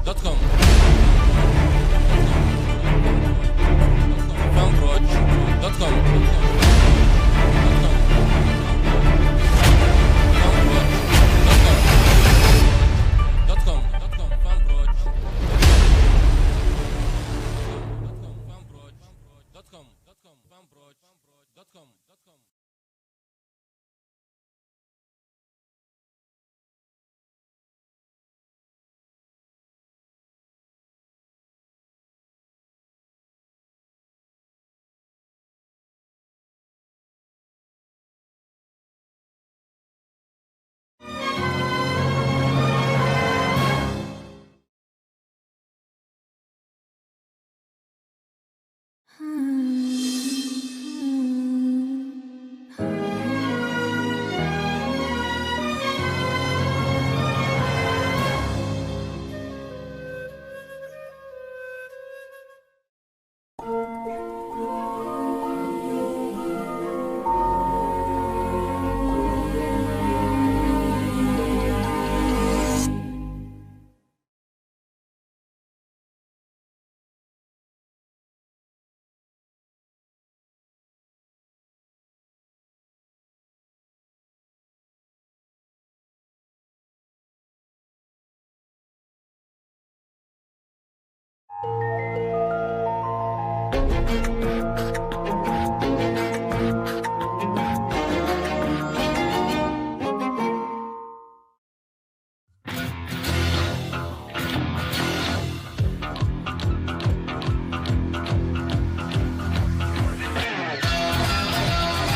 .com fanproj.com .com fanproj.com fanproj.com fanproj.com.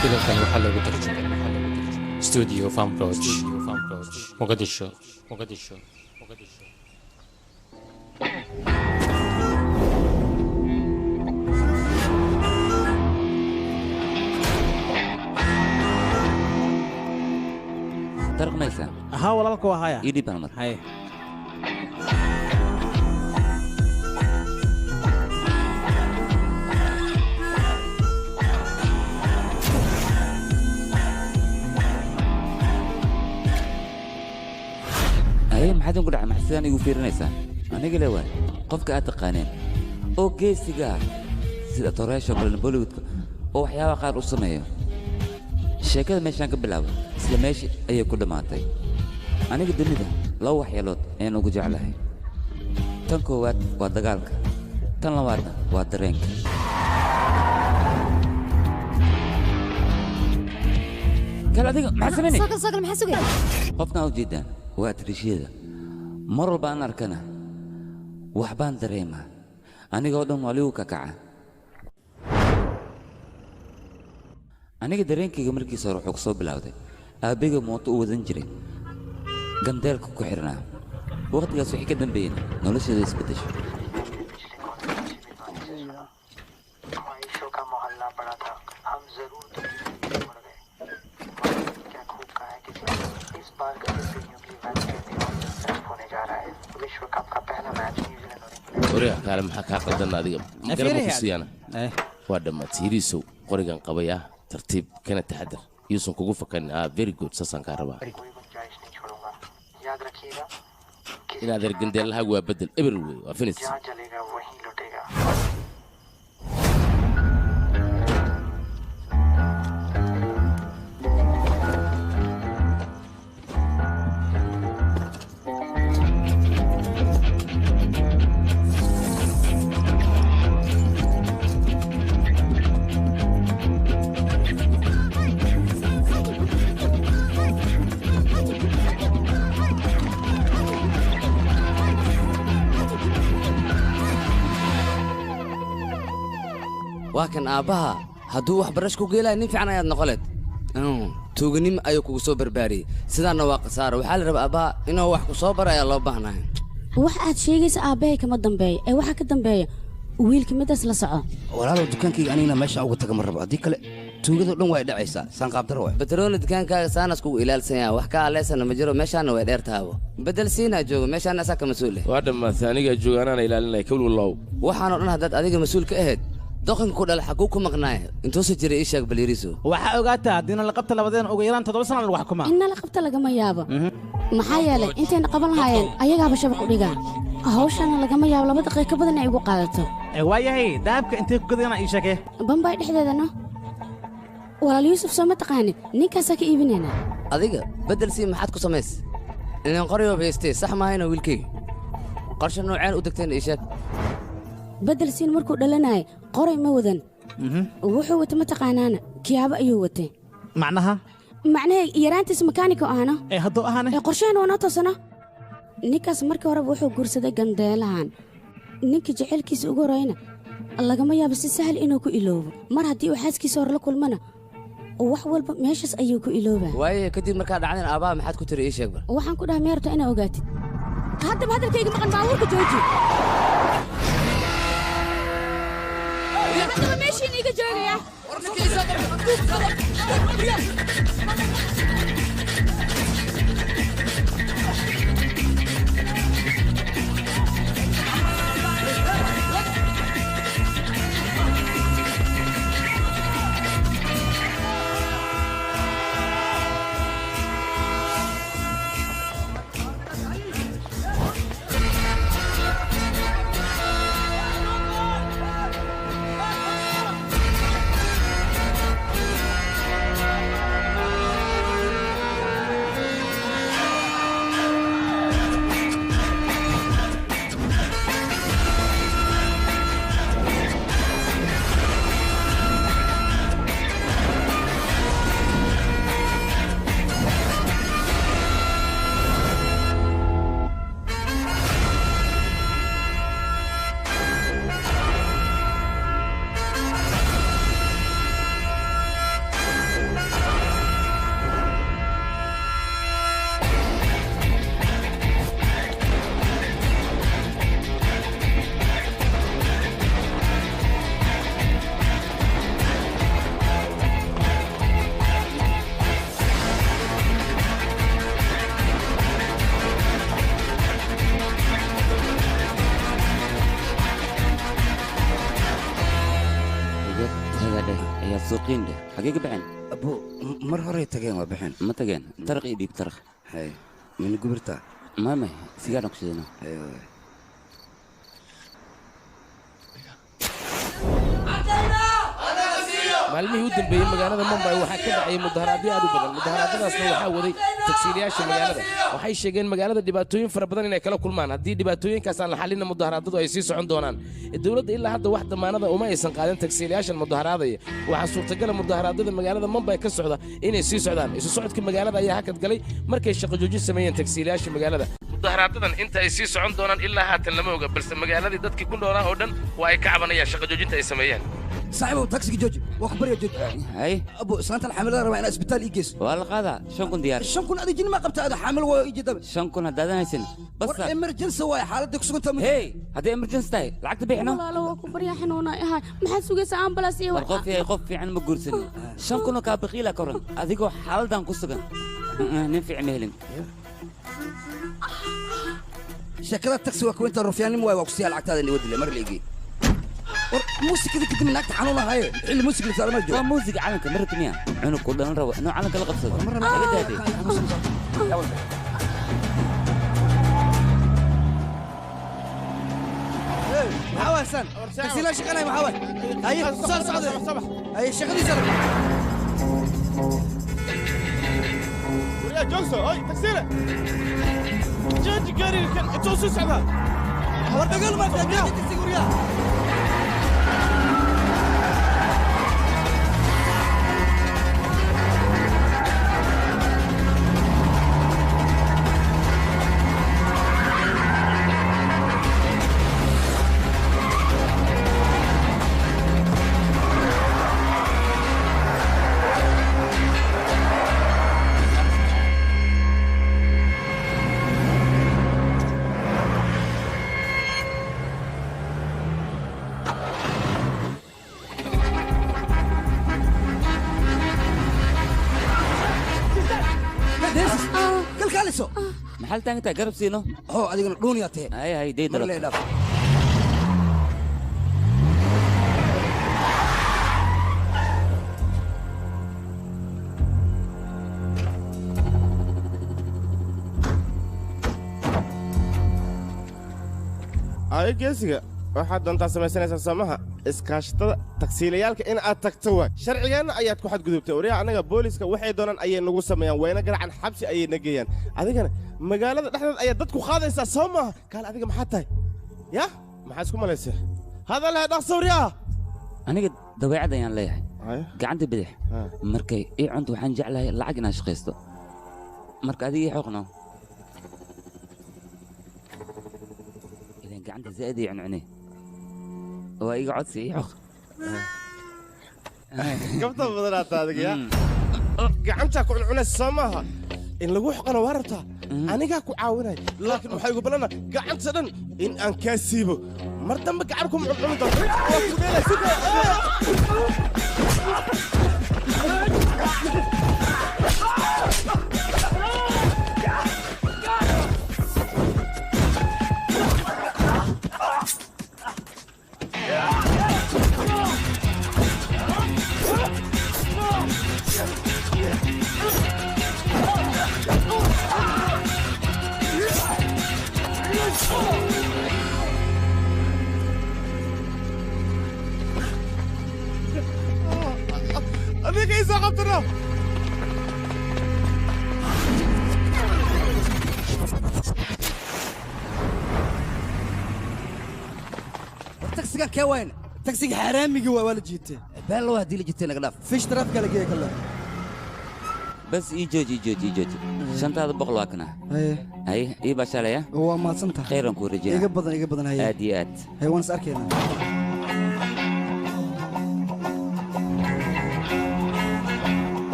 Filimkan waxaa loogu tarjumay Studio Fanproj, Mogadishu, Mogadishu, Mogadishu. Tarqmaysaa? Haa, walaalka, waa haya. Ii dhiib hal mar. Haye. Haye, maxaad idinku dhacay? Maxaa sidaan igu fiirinaysaa? Aniga le waay qofka aad taqaaneen oo geesiga ah, sida toreesha oo kalena Bollywoodka oo waxyaabaha qaar u sameeyo. Sheekada meeshaan ka bilaabay isla meesha ayay ku dhammaatay. Aniga dunida laba waxyeelood ayaan ugu jeclahay: tan koowaad waa dagaalka, tan labaadna waa dareenka. Kal adiga maxaa samaynay? Soo gal, soo gal, maxaa sugaya? Qofkan u jeedaan waa atrishiyada. Mar walba aan arkana waxbaan dareemaa, anigoo dhan waa ligu kakaca. Aniga dareenkayga markiisa hore wuxuu ku soo bilowday aabbeyga mooto u wadan jiray, gandeelka ku xirnaa. Waqtigaas wixii ka dambeeyena nolosheeda isbeddesho. ख्वाहिशों का मोहल्ला पड़ा था, हम जरूर तुम्हें पड़ गए। क्या खूब कहा है किसी ने, इस बार क्रिकेट प्रेमियों के लिए मैच कहने और दिलचस्प होने जा रहा है। विश्व कप का पहला match New Zealand और England. Orea kaale, maxaa kaa qaldan adiga? Garab ku siiyana waa dhammaatay. Yiriisow qorigan qabaya, tartiib kana taxadar, yuusan kugu fakanin. Ah, very good, saasaan kaa rabaa. कोई गुंजाइश नहीं छोड़ूंगा, याद रखिएगा। Inaad ergandeellahaagu waa bedel eber wey, waa finis. जहाँ जलेगा वहीं लुटेगा। Waa kan aabbaha hadduu waxbarasho ku geelaya, nin fiican ayaad noqoleed. Tuuganimo ayuu kugu soo barbaariyey, sidaanna waa khasaaro. Waxaa la rabaa aabbaha inuu wax ku soo baro ayaa loo baahnahay. Wax aad sheegaysa aabbahay kama dambeeyo, ee waxaa ka dambeeya wiilka midaas la soco. Walaalow, dukaankayga anigna meesha uga taga ma rabo, haddii kale tuugado dhan way dhacaysaa, saanqaabdaro waay. Batrooni, dukaankaaga saanas kugu ilaalsan yaha, wax ka aleysana ma jiro. Meeshaana way dheer tahaabo, bedel siinaa joogo meeshaana, asaa ka mas-uul eh. Waa dhammaatay, anigaa jooga, anaana ilaalinaya kawlwallow. Waxaanoo dhan haddaad adiga mas-uul ka ahayd, doqonka ku dhala xaguu ku maqnaaya intuusa jiray? Ii sheeg balyariiso. Waxaa ogaataa haddiina la qabta labadeen, ugu yaraan 7 sana lagu xukumaa. Inna la qabta lagama yaabo, maxaa yeelay intayna qaban lahaayeen ayagaaba shabaq u dhigaa. Hawshana lagama yaabo 2 daqiiqo ka badan inay igu qaadato. Waayahay, dahabka intee ku gadayana ii sheegee? Bambay dhexdeedana. Walaal Yuusuf soo ma taqaanid, ninkaasaa ka iibinaynaa. Adiga beddel sii maxaad ku samays? Ilaan qoryo haystee sax maahayna wiilkayga. Qorshe nooceen u degteen ii sheeg. Beddel siin markuu dhalanayay qoray ma wadan. Wuxuu wata ma taqaanaana, kiyaabo ayuu watay. Macnaha? Macnaha yaraantiis makaaniko ahna. Hadduu ahaane? Qorshahan waa noo toosana. Ninkaas markii horeba wuxuu guursaday gandeelahan. Ninka jacaylkiisa ugu horeyna lagama yaabo si sahal inuu ku iloobo. Mar haddii uu xaaskiisa hore la kulmana wax walba meeshaas ayuu ku iloobaa. Waaye kadib markaa dhacdeen aabbaha maxaad ku tiri ii sheeg bar? Waxaan ku dhahay meerto inaa ogaatid. Haddaba hadalkayga maqan baabuurka jooji. Haddaba meeshiin iiga joogaya. Xagee ka baxeen? Abu, mar horey tageen waa baxeen. Ma tageen? Taraq ii dhiib taraq. Hay, mina gubirtaa? Maamay, sigaaraan ku shidana. Hay. Maalmihii u dambeeyey magaalada Mumbai waxaa ka dhacay mudaharaadyo aad u badan. Mudaharaadadaasna waxaa waday tagsiilayaasha magaalada. Waxay sheegeen magaalada dhibaatooyin fara badan inay kala kulmaan. Haddii dhibaatooyinkaas aan la xalinna mudaharaadadu ay sii socon doonaan. Dowladda ilaa hadda wax damaanada uma aysan qaadin tagsiilayaashan mudaharaadaya. Waxaa suurtagala mudaharaadada magaalada Mumbai ka socda inay sii socdaan. Isu socodka magaalada ayaa hakad galay markay shaqo joojin sameeyeen tagsiilayaasha magaalada. Mudaharaadadan inta ay sii socon doonaan ilaa haatan lama oga, balse magaaladii dadkii ku noolaa oo dhan waa ay ka cabanayaan shaqo joojinta ay sameeyeen. صاحبه تاكسي جوجي واخبر يا جوجي. هاي ابو سنه الحامل ربع انا اسبيتال ايجيس. والله قادا شنكون ديار شنكون ادي جن ما قبت هذا حامل ويجي دم شنكون هذا هيسن بس امرجنسي واي حالتك سكنت هي هذا امرجنسي تاي لعقت بيحنا والله واخبر يا حنونه هاي ما حد سوقيس امبلاس iyo qof yahay qof fiican ma guursan 5 kun ka baqiila koran adigoo xaaladan ku sugan nin fiican ma helin. shakada taxi waa kuwinta rufyaan waay waa ku siyaa lacagtaada ni wadile mar liigi. موسيقى ذيك من ناقت حنون هاي اللي موسيقى اللي صار ما waa muusiga calanka ma rabtid miya cunug ku dhalan rabo inuu calanka la qabsado laga daadey. maxaa san tagsiila shaqanay maxaa waay haye soo socday haye shaqadiisa waryaa joogso oy tagsiile jooji gaariga kan intuu sii socdaa war dagaal ma jooji tagsiga waryaa. Maxaa taagantaa garab siino? Hoo adigana dhuuniyaa tahe. Hay hay day mar lee dhaaf. Ay geesiga waxaad doontaa samaysanaysaa samaha iskaashatada tagsiilayaalka in aad tagto waay sharcigeenna ayaad ku xadgudubtay waryaa annaga booliska waxay doonaan ayay nagu sameeyaan wayna garacan xabsi ayay na geeyaan adigana magaalada dhexdeed ayaad dadku qaadaysaa soo maaha kaale adiga maxaa tahay ya maxaa isku malaysaa hadal he dhaqso waryaa aniga dabeecad ayaan leeyahay gacanta bidix markay ii cunto waxaan jeclahay lacag inaan shaqaysto marka adiga ii xoqno idan gacanta zaa'id ii cuncunay waa iga codsi ii xoq gabta badanaata adiga ya gacantaa ku cuncunaysa soo maaha in lagu xoqana waa rabtaa anigaa ku caawinaya laakiin waxaa igu ballana gacanta dhan in aan kaa siibo mar dambe gacan kuma cuncuni doonto waa ku dheelay si adiga isoo qabtano war tagsigan kee wayn tagsiga xaaraamigii waa la jiitay been loo haddii la jiitay naga dhaaf fish taraafka la geeya kale bas ii jooji ii jooji ii jooji 500 waa kana haye haye ii baashaalaya waa mahadsantahay khayran kuu rajeynaa iga badan iga badan haye aad iyo aad haye waan is arkaynaa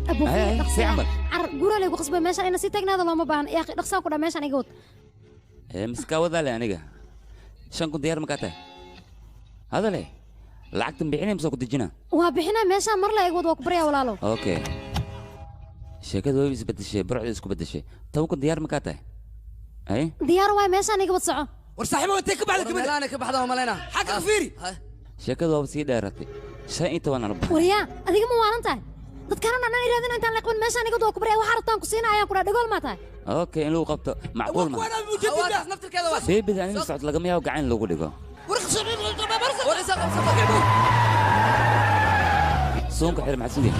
أبو Hey, فيه see camal. Guraa laygu qasbay meeshan ina sii taagnaada looma baahna yaa akhi dhaqsaan ku dhaa meeshan iga wad Ee, miskaa wadaale aniga 5,000 diyaar makaa tahay hadale lacagtan bixinay mise ku dejina waa bixinaa meeshaan mar la iga wad waa ku baryaa walaalo okay sheekadu way isbedeshay burcdu isku bedeshay 10,000 diyaar makaa tahay ay diyaar waay meeshaan iga wad soco war saaxiibo intee ka baxda meelaana ka baxda malayna xagga ka fiiri sheekadu waaba sii dheeratay 15 arba waryaa adiga ma waalan tahay dadkaana dhanaan iraadin intaan la qaban meeshaan iga wad waa ku baryaa waxaa rabtaan ku siina ayaan ku dhaa dhagool maa tahay okay in lagu qabto macquul ma waataas naftirkeeda waa beebida aniga socod lagama yaabo gacan in lagu dhigo war isa qabso suunka xir maxaa sugay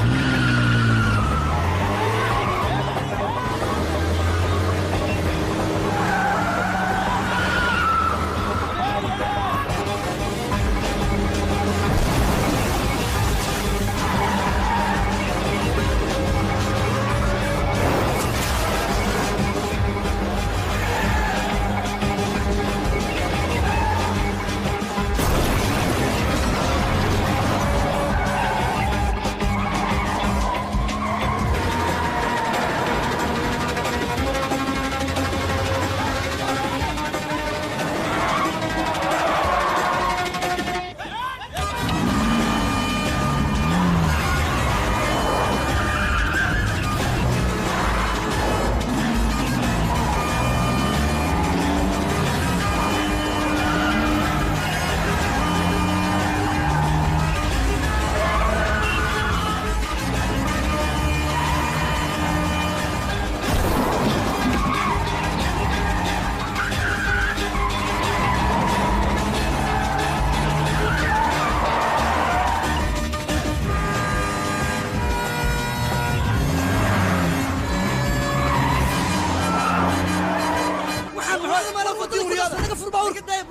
waxaan maxaa ma la fadhi waryaada naga fur baabuurka dayb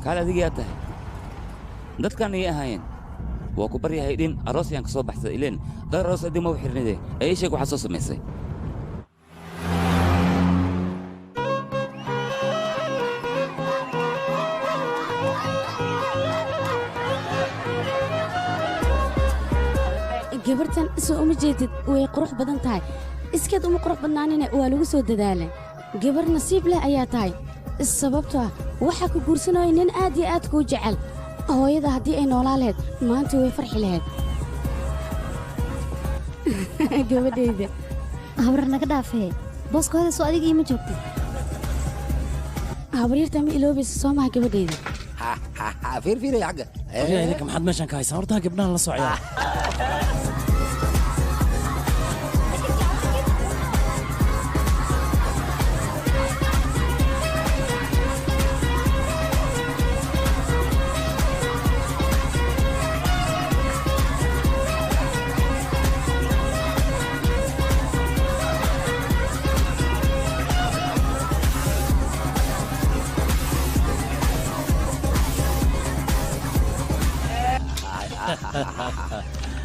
kaale adiga yaa tahay dadkan iyay ahaayeen waa ku baryahay dhin aroos ayaan ka soo baxsaday ileen dhar aroos adig ma xirnide ee ii sheeg waxaad soo samaysay Gabartan soo uma jeedid way qurux badan tahay iskeed uma qurux badnaanina waa lagu soo dadaalay gabar nasiib leh ayaa tahay sababtoo ah waxaa ku guursanaya nin aad iyo aad kuu jecel hooyada haddii ay noolaa lahayd maanta way farxi lahayd. Gabadhayda. Habar naga dhaafee. Booska hooyada soo adiga iima joogtid. Habaryarta ma iloobaysa soo maha gabadhayda. Fiir fiir xagga. Waryaa idinka maxaad meeshan ka haysaan? Horta gabdhahan la soo ciyaara.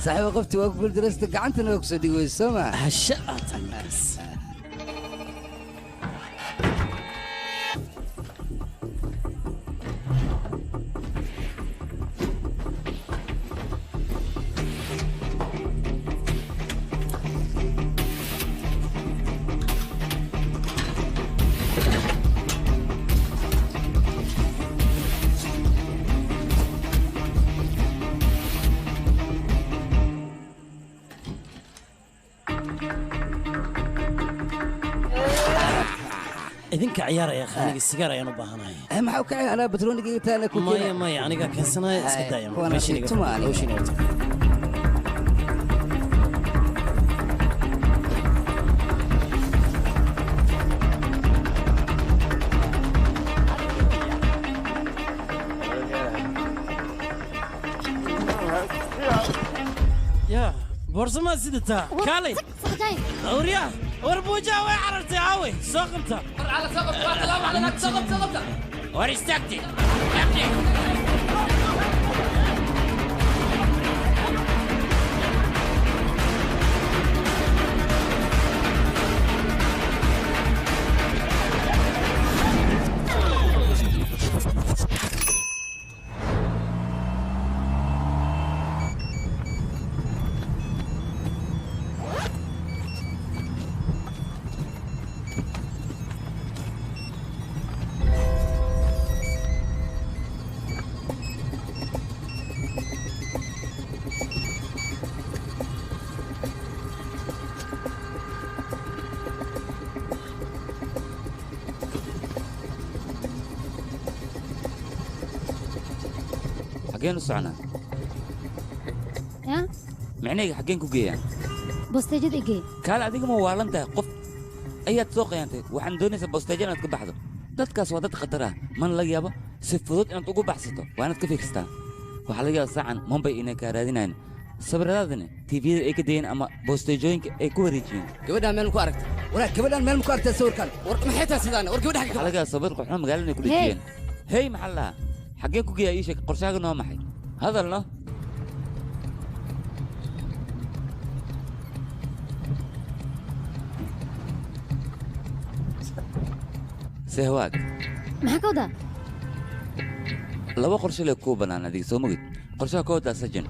Saaxiibo qofti waa ku guuldaraysta gacantana waa kusoo dhigi weyse soo maa Hasha aad tahay markaas. Idinka ciyaaraya aniga sigaar ayaan u baahanahay. Maxaa u kacay anaa batrooniga taana ku Maya maya aniga keensanaya iska daaya. Kuwan Meesha iga tuma fadhiya, aniga. hawshiina wata. Ya, boorso maad sidataa? Kaalay. Awriya, war buujaa way carartay aaway, soo qabta. War istaagtay. Xaggeen u soconaa? Ya? Micnahayga xaggeen ku geeyaa? Bosteejada igee. Kaale adiga ma waalan tahay qof ayaad soo khiyaantay waxaan doonaysaa bosteejo inaad ka baxdo. Dadkaas waa dad khatar ah, mana laga yaabo si fudud inaad ugu baxsato, waa inaad ka fiirsataa. Waxaa laga yaabaa saacan Mumbai inay kaa raadinayaan. Sawiradaadana TV-yada ay ka dayeen ama bosteejooyinka ay ku wareejiyeen. Gabadhaan meel ku aragtay. Waraa gabadhaan meel ku aragtay sawirkan. War maxay tahay sidaan? War gabadha xagga Waxaa laga yaabaa sawir qurxoon magaalada inay ku dhejiyeen. Hey maxaa la dhahaa? Xaggeen ku geeyaa ii sheeg qorshaaga noo maxay? Hadalno. Sehwaag. Maxaa ka wadaa? Laba qorshe lee kuu bannaan adiga soo mogid. Qorshaha koowaad waa sajin.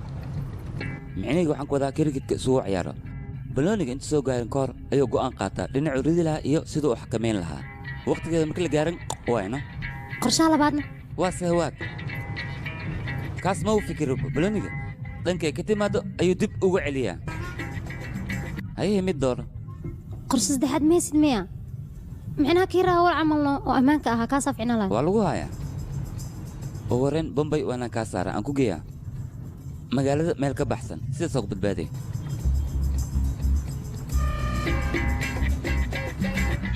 Micnaheyga waxaan ku wadaa kirikidka isugu ciyaaro. Balooniga inta soo gaarin ka hor ayuu go'aan qaataa dhinacuu ridi lahaa iyo siduu u xakameyn lahaa. Waqtigeeda marka la gaarin waa ino. Qorshaha labaadna? Waa sehwaag. Kaas ma u fikiro balooniga. Dhankay ka timaado ayuu dib ugu celiyaa. Haye mid dooro. Qorshe saddexaad maysid miya? Micnaha kii raawal camalno oo ammaanka ahaa kaasaa ficnaan lahaa. Waa lagu hayaa. Ugu horreyn Bombay waa inaan kaa saaraa aan ku geeyaa magaalada meel ka baxsan sidaasoo ku badbaaday.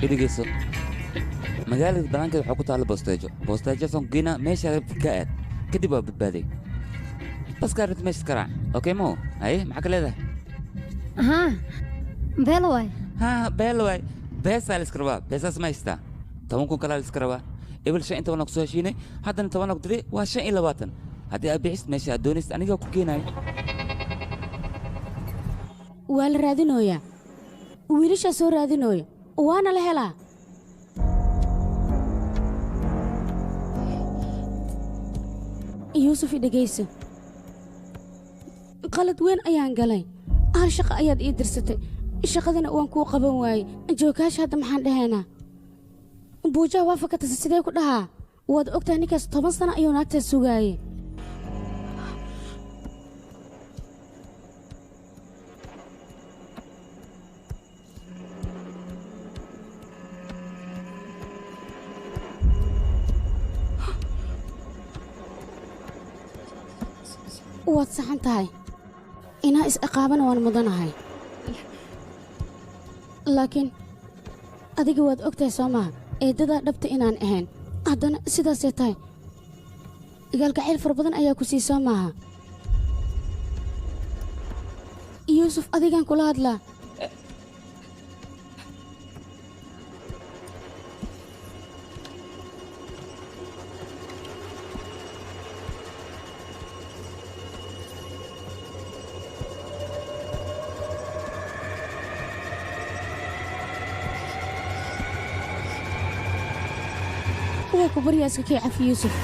I dhegeyso. Magaalada banaankeeda waxaa ku taalla bosteejo. Bosteejaasaan ku geynaa meesha rabtid ka aad. Kadib waa badbaaday. Baskaa rabtid meesha iska raac. Okay mo? Haye maxaa ka leedahay? Haa, beelo waay. Haa, beelo waay. Beesaa la iska rabaa. Beesaas ma haystaa. 10,000 kalaa la iska rabaa. Ebel 15 ku soo heshiinay, haddana 10 ku diray, waa 25. Haddii aad bixisid meesha aad doonaysid anigaa ku keenayo. Waa la raadinooyaa. Wiilashaa soo raadinooya. Waana la helaa. Yuusuf i dhegayso. Qalad weyn ayaan galay. Hal shaqo ayaad ii dirsatay. Shaqadana waan kuu qaban waayey. Joogaasha hadda maxaan dhahaynaa? Buujaa waa fakatase sidee ku dhahaa? Waad ogtahay ninkaas 10 sano ayuu naagtaas sugaayey. Waad saxan tahay. Inaa is ciqaabana waan mudanahay. Laakiin adiga waad ogtahay soo maaha eeddadaa dhabta inaan ahayn. Haddana sidaasay tahay. Gaalgacayl fara badan ayaa ku sii soo maaha. Yuusuf adigaan kula hadlaa. Waa ku baryaa iska kii cafi Yuusuf.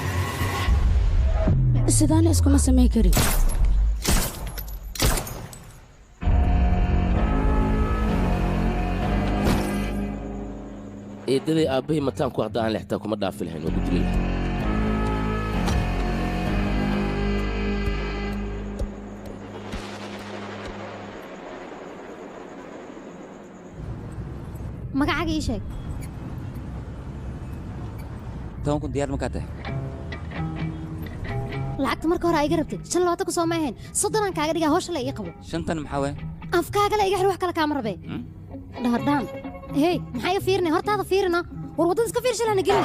Sidaana iskuma samayn karin. Eedaday aabbahay mataanku hadda aan lextaa kuma dhaafi lahayn oo ku dili lahayn. Magacaaga ii sheeg. 10,000 diyaar ma kaa tahay? Lacagta marka hore iga rabtay 25 ku soo ma ahayn. 30 aan kaaga dhigaa hawsha la ii qabo. 5 maxaa waay? Afkaaga la iga xir wax kale kaama rabee. Dhahardhaan. Hey, maxaa iga fiirinay? Hortaada fiirina. War waddada iska fiirsha lana gelin.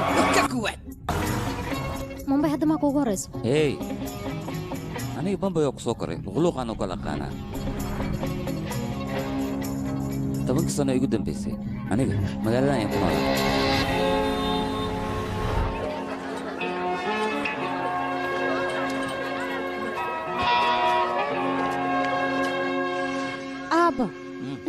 Mumbai hadda maa kuugu horreyso. Hey, aniga Bombay oo ku soo koray, luqluuqaan u kala aqaanaa. 10 sano igu dambeysay, aniga magaaladan ayaan ku noolaa. Aabbo,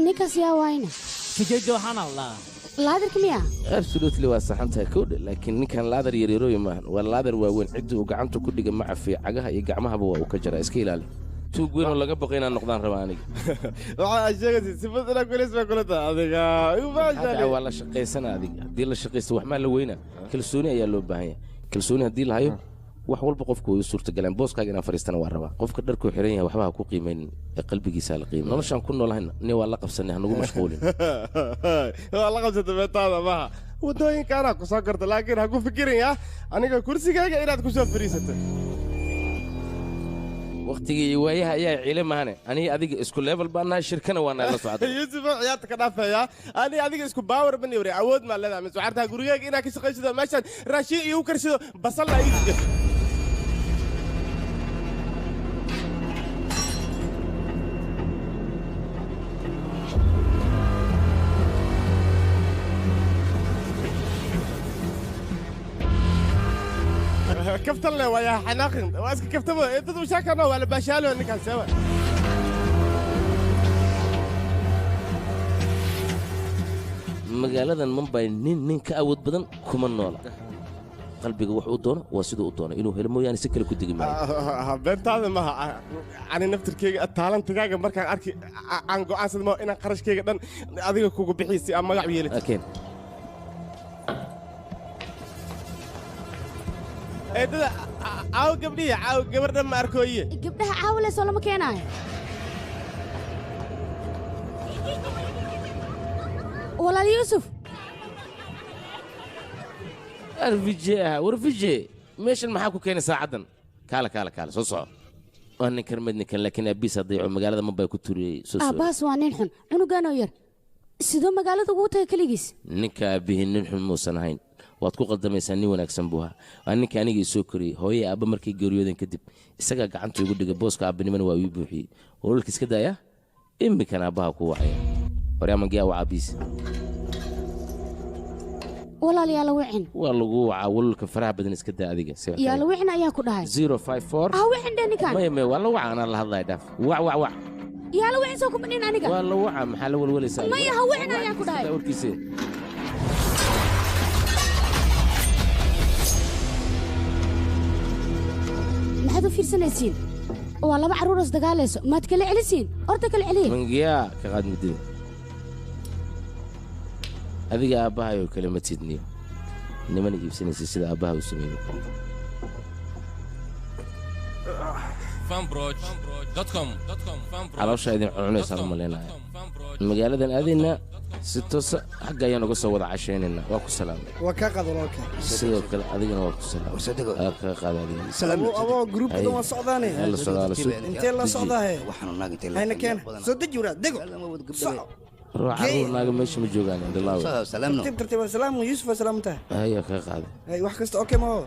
ninkaas yaa waayna. Fijeejo waxaan allah. Laadarka miyaa? Absolutely waa saxan tahay kowdhe, laakiin ninkan laadar yaryarooyi maahan, waa laadar waaweyn. Ciddii uu gacanta ku dhigay ma cafiyo, cagaha iyo gacmahaba waa uu ka jaraa. Iska ilaali. Tuug weyn oo laga baqay inaan noqdaan rabaa aniga. Waxaa aad sheegaysid sifad inaa kuleys baa kula tahay adiga. Hadda waa la shaqaysana adiga. Haddii la shaqaysto wax maa la weynaa. Kalsooni ayaa loo baahan yahay. Kalsooni haddii la hayo wax walba qofku way u suurtagalaan. Booskaaga inaan fadhiistana waa rabaa. Qofka dharkuu xiran yahay waxba ha ku qiimaynin, ee qalbigiisa ha la qiimeyn. Noloshaan ku noolahayna nin waa la qabsanay, ha nagu mashquulin. Waa la qabsatay beentaada maaha. Waddooyinkaanaa ku soo korta, laakiin ha ku fikirin yaa aniga kursigayga inaad ku soo fadhiisato. Waqtigii iyo waayaha ayaa ciile mahane. Aniga adiga isku level baan nahay, shirkana waa nahay la socda. Yuusuf oo ciyaarta ka dhaafaya. Ani adiga isku baawar ban yiri awood ma leedahay. Mise waxaad tahay gurigayga inaad ka shaqaysido meeshaan raashin iigu karsido basal la iigu jiro. Kaftan le waa xanaaqin waa iska kaftamo dad u shaakano waa la baashaalo ninkan sewa. Magaaladan Mumbai nin ka awood badan kuma noola. Qalbiga wax uu doono waa siduu u doono inuu helo mooyaane si kale ku degi maayo. Beentaada maaha. Ani naftirkeyga taalantigaaga markaan arki aan go'aansaday ma inaan qarashkeyga dhan adiga kugu bixiyo si aan magac u yeelato. Keen. Eedada caaw gabdhihi caaw gabar dhan ma arkooye. Gabdhaha caawa le soo lama keenaayo. Walaal Yuusuf. Arvije ah, war Vijay, meeshan maxaa ku keenay saacadan? Kaala kaala kaala soo soco. Waa ninkan mid ninkan laakiin aabihiis dayaco magaalada Mumbai ku turiyey soo soco. Aabbahaas waa nin xun, cunugan oo yar. Sidoo magaalada ugu tagay kaligiis? Ninka aabbihii nin xun muusan ahayn. Waad ku qaldamaysaa, nin wanaagsan buu ahaa. Waa ninka aniga i soo koriyey. Hooyay aabba markay geeriyoodeen kadib isagaa gacanta igu dhigay, booska aabbanimana waa ii buuxiyey. Ololka iska daaya, imminkan aabbaha ku wacaya. Horyamangiyaa waa aabihiis. Walaal yaa la wicin. Waa lagu wacaa walolka faraha badan iska daa adiga. Yaa la wicin ayaa ku dhahay. 054. Ha wicin dheh ninkan. Maya maya waa la wacaa, anaa la hadlaya dhaaf. Wac wac wac. Yaa la wicin soo kuma dhin aniga. Waa la wacaa, maxaa la walwalaysaa? Maya ha wicin ayaa ku dhahay. Warkiisa. Maxaad u fiirsanaysiin? Waa laba carruur is dagaalayso, maad kala celisiin? Horta kala celiye. Mangiyaa ka qaad midida. Adiga aabbahay oo kale ma tidniyo. Nimana iibsanaysa sida aabbaha u sameeyo. Fanproj.com. Caloosha idin cuncunaysaan u maleynayaa. Magaaladan aadayna Si toosa xagga ayaan uga soo wada cashaynaynaa. Waa ku salaamay. Waa kaa qaad walaalka. Sidoo kale adigana waa ku salaamay. Aa kaga qaada adiga. Abo, abo, gruupka dhan waa socdaane. Hay, la socdaa, la socdaa. Intee la socdaahe? Hayna keena. Soo deji waraa, dego. Soco. Ruux carruur naaga meesha ma joogaan, indhalaawe. Tartiib tartiib, salaamu Yuusuf, waa salaamu tahay. Haya, kaga qaada. Hay, wax kasta okay ma ho.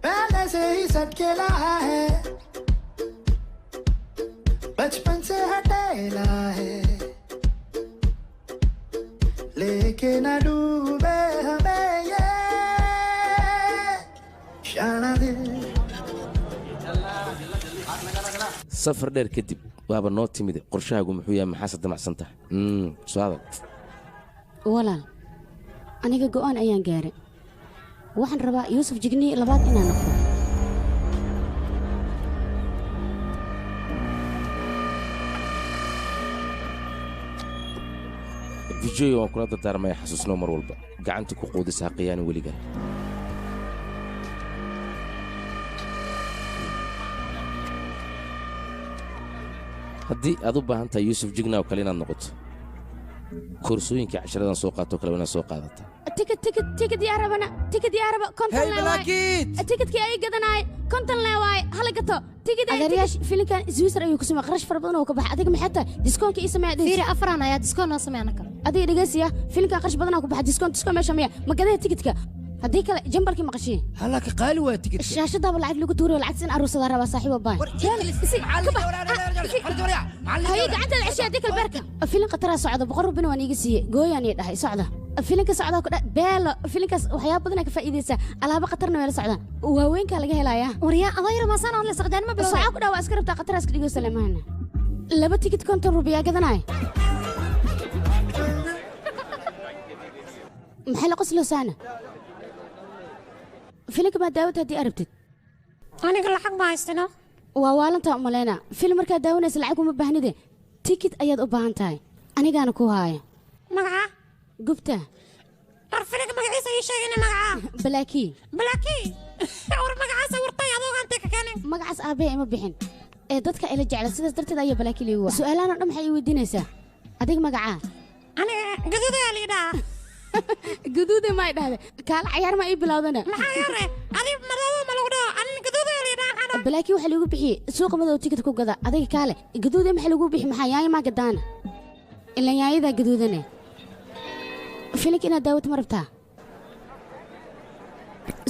पहले से ही सटकेला है, बचपन से हटेला है, लेके न डूबे हमें ये शाना दिल। Safar dheer kadib waaba noo timid. Qorshahaagu muxuu yahay? Maxaase damacsan tahay? Soo hadal. Walaal, aniga go'aan ayaan gaaray. Waxaan rabaa Yuusuf Jigniye labaad inaan noqdo. Fijoy, waan kula dardaarmaya, xasuusnoo mar walba gacanta ku quudisa, ha qiyaani weligaa. Haddii aad u baahan tahay Yuusuf Jigna oo kale inaad noqoto, koorsooyinkii casharadan soo qaato kale waa inaad soo qaadataa. Tikid, tikid, tikid yaa rabana? Tikid yaa raba? 50 Hey, lee waaye. Blackit! Tikidkii ay gadanaay 50 lee waaye, hala gato tikid. Adeeryaasha, filinkan Swiss ayuu ku samey, qarash fara badan oo ka baxay. Adiga maxay tahay diskoonka ii sameeya? Fiiri, afaraan ayaa diskoon noo sameeya anaka. Adiga dhegeysiya, filinkan qarash badanaa ku baxay. Diskoon, diskoon meesha miya? Ma gadaya tikidka? Haddii kale jambalkii maqashiin. Halaka qaali waa tikidka. Shaashadaaba lacag lagu tuurayo, lacagtas in aruursadaa rabaa saaxiibo baan. Haye, gacantaada ceshay, haddii kale beerka. Filin khataraa socda, 100 rubina waan iiga siiyey, gooyaan ii dhahay. Socda filinka, socdaa ku dha beelo. Filinkaas waxyaaba badanaa ka faa'iidaysaa, alaabo khatarna way la socdaan, waaweynkaa laga helayaa. Waryaa, adoo yar maasaan hadle, saqjaanima bilowday. Socaa ku dhaa, waa iska rabtaa khataraa iska dhigo. Salemaana, laba tikid 50 rubiyaa gadanaya. Maxay la qosloosaana? Filinka maa daawata haddii arabtid? Aniga lacag ma haystano. Waa waalantaa umaleyna. Film markaad daawanaysa lacag uma baahnide, tikid ayaad u baahan tahay. Anigaana ku haaya. Magaca? Gubta. War, filinka magaciisa ii sheegina, magaca. Balaakii. Balaakii? War, magacaasa wartay adoogaan intee ka keenin? Magacaas aabbahe ima bixin ee dadka ila jecla, sidaas darteed ayaa balaakii liigu waa. Su'aalahan oo dhan maxay ii weydiinaysaa? Adiga magacaa? Aniga gaduudayaa lii dhahaa. Gaduude maa dhahde? Kaala cayaar maa ii bilowdana? Maxaa yare? Adi madoobo ma lagu dhaho, anina gaduudayaa lii dhahaa. Balaakii waxaa lagu bixiyey suuqa madow tikid ku gada. Adiga kaale, gaduude maxaa lagu bixi? Maxaa yaanya maa gadaana? Ilan yaayadaa gaduudane. Filinka inaad daawata ma rabtaa?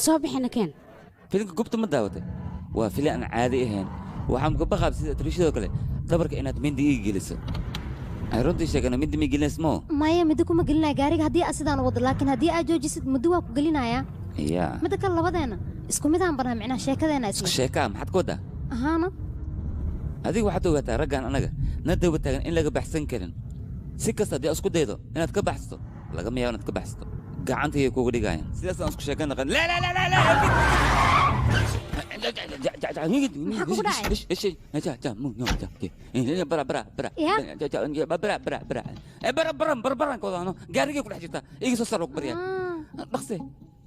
Soo bixina keen. Filimka Gubta ma daawatay? Waa filin aan caadi ahayn. Waxaan ka baqaab sida trishadoo kale dhabarka inaad mindi ii geliso. Ay, runtii sheegana, mindi ma gelinaysa moo? Maya, muddo kuma gelinaya gaariga haddii aad sidaan wado, laakiin haddii aad joojisid muddo waa ku gelinayaa. Ya. Midda kale, labadeena isku midaan banaa, micnaha sheekadeena isla. Sheekaa maxaad ku wadaa? Ahaana. Adiga waxaad ogaataa raggan anaga na daba taagan in laga baxsan karin. Si kasta haddii aad isku daydo inaad ka baxsato, lagama yaabo inaad ka baxsato, gacantayay kugu dhigayaan. Sidaas aan isku sheekan naqan. Laa laa laa laa laa. Maxaa kugu dhacay? Gaarigay ku dhex jirtaa, iga soo saar, ku baryaa, dhaqse.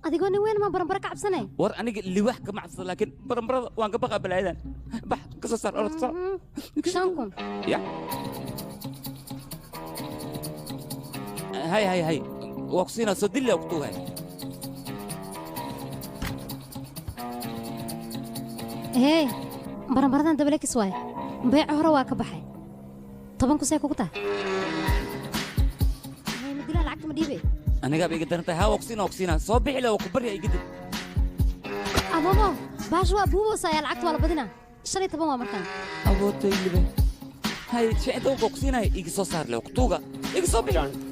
Adigoo nin weyn ma baranbaro ka cabsanay? War, aniga liwaax kama cabsado, laakiin baranbarada waan ka baqaa. Balaayadan bax, ka soo saar, orod soo. 5000. Ya, hay hay hay, waa ku siinaa, soo dilla ku tuuhay. Hee, baranbaradan dabalekis waaye, beeca hore waa ka baxay. 10,000 see kugu tahay? Hee, madilaa lacagta ma dhiibay? Anigaaba iga daran tahay. Haa, waa ku siinaa, waa ku siinaa, soo bixi le, waa ku barya, iga dib. Ababo, baasha waa buuboosa ayaa, lacagta waa la badinaa, 15 waa markaan. Awoodtay libe. Hay, shan iyo toban waa ku siinaya, iga soo saar le, waa ku tuuga, iga soo bixi.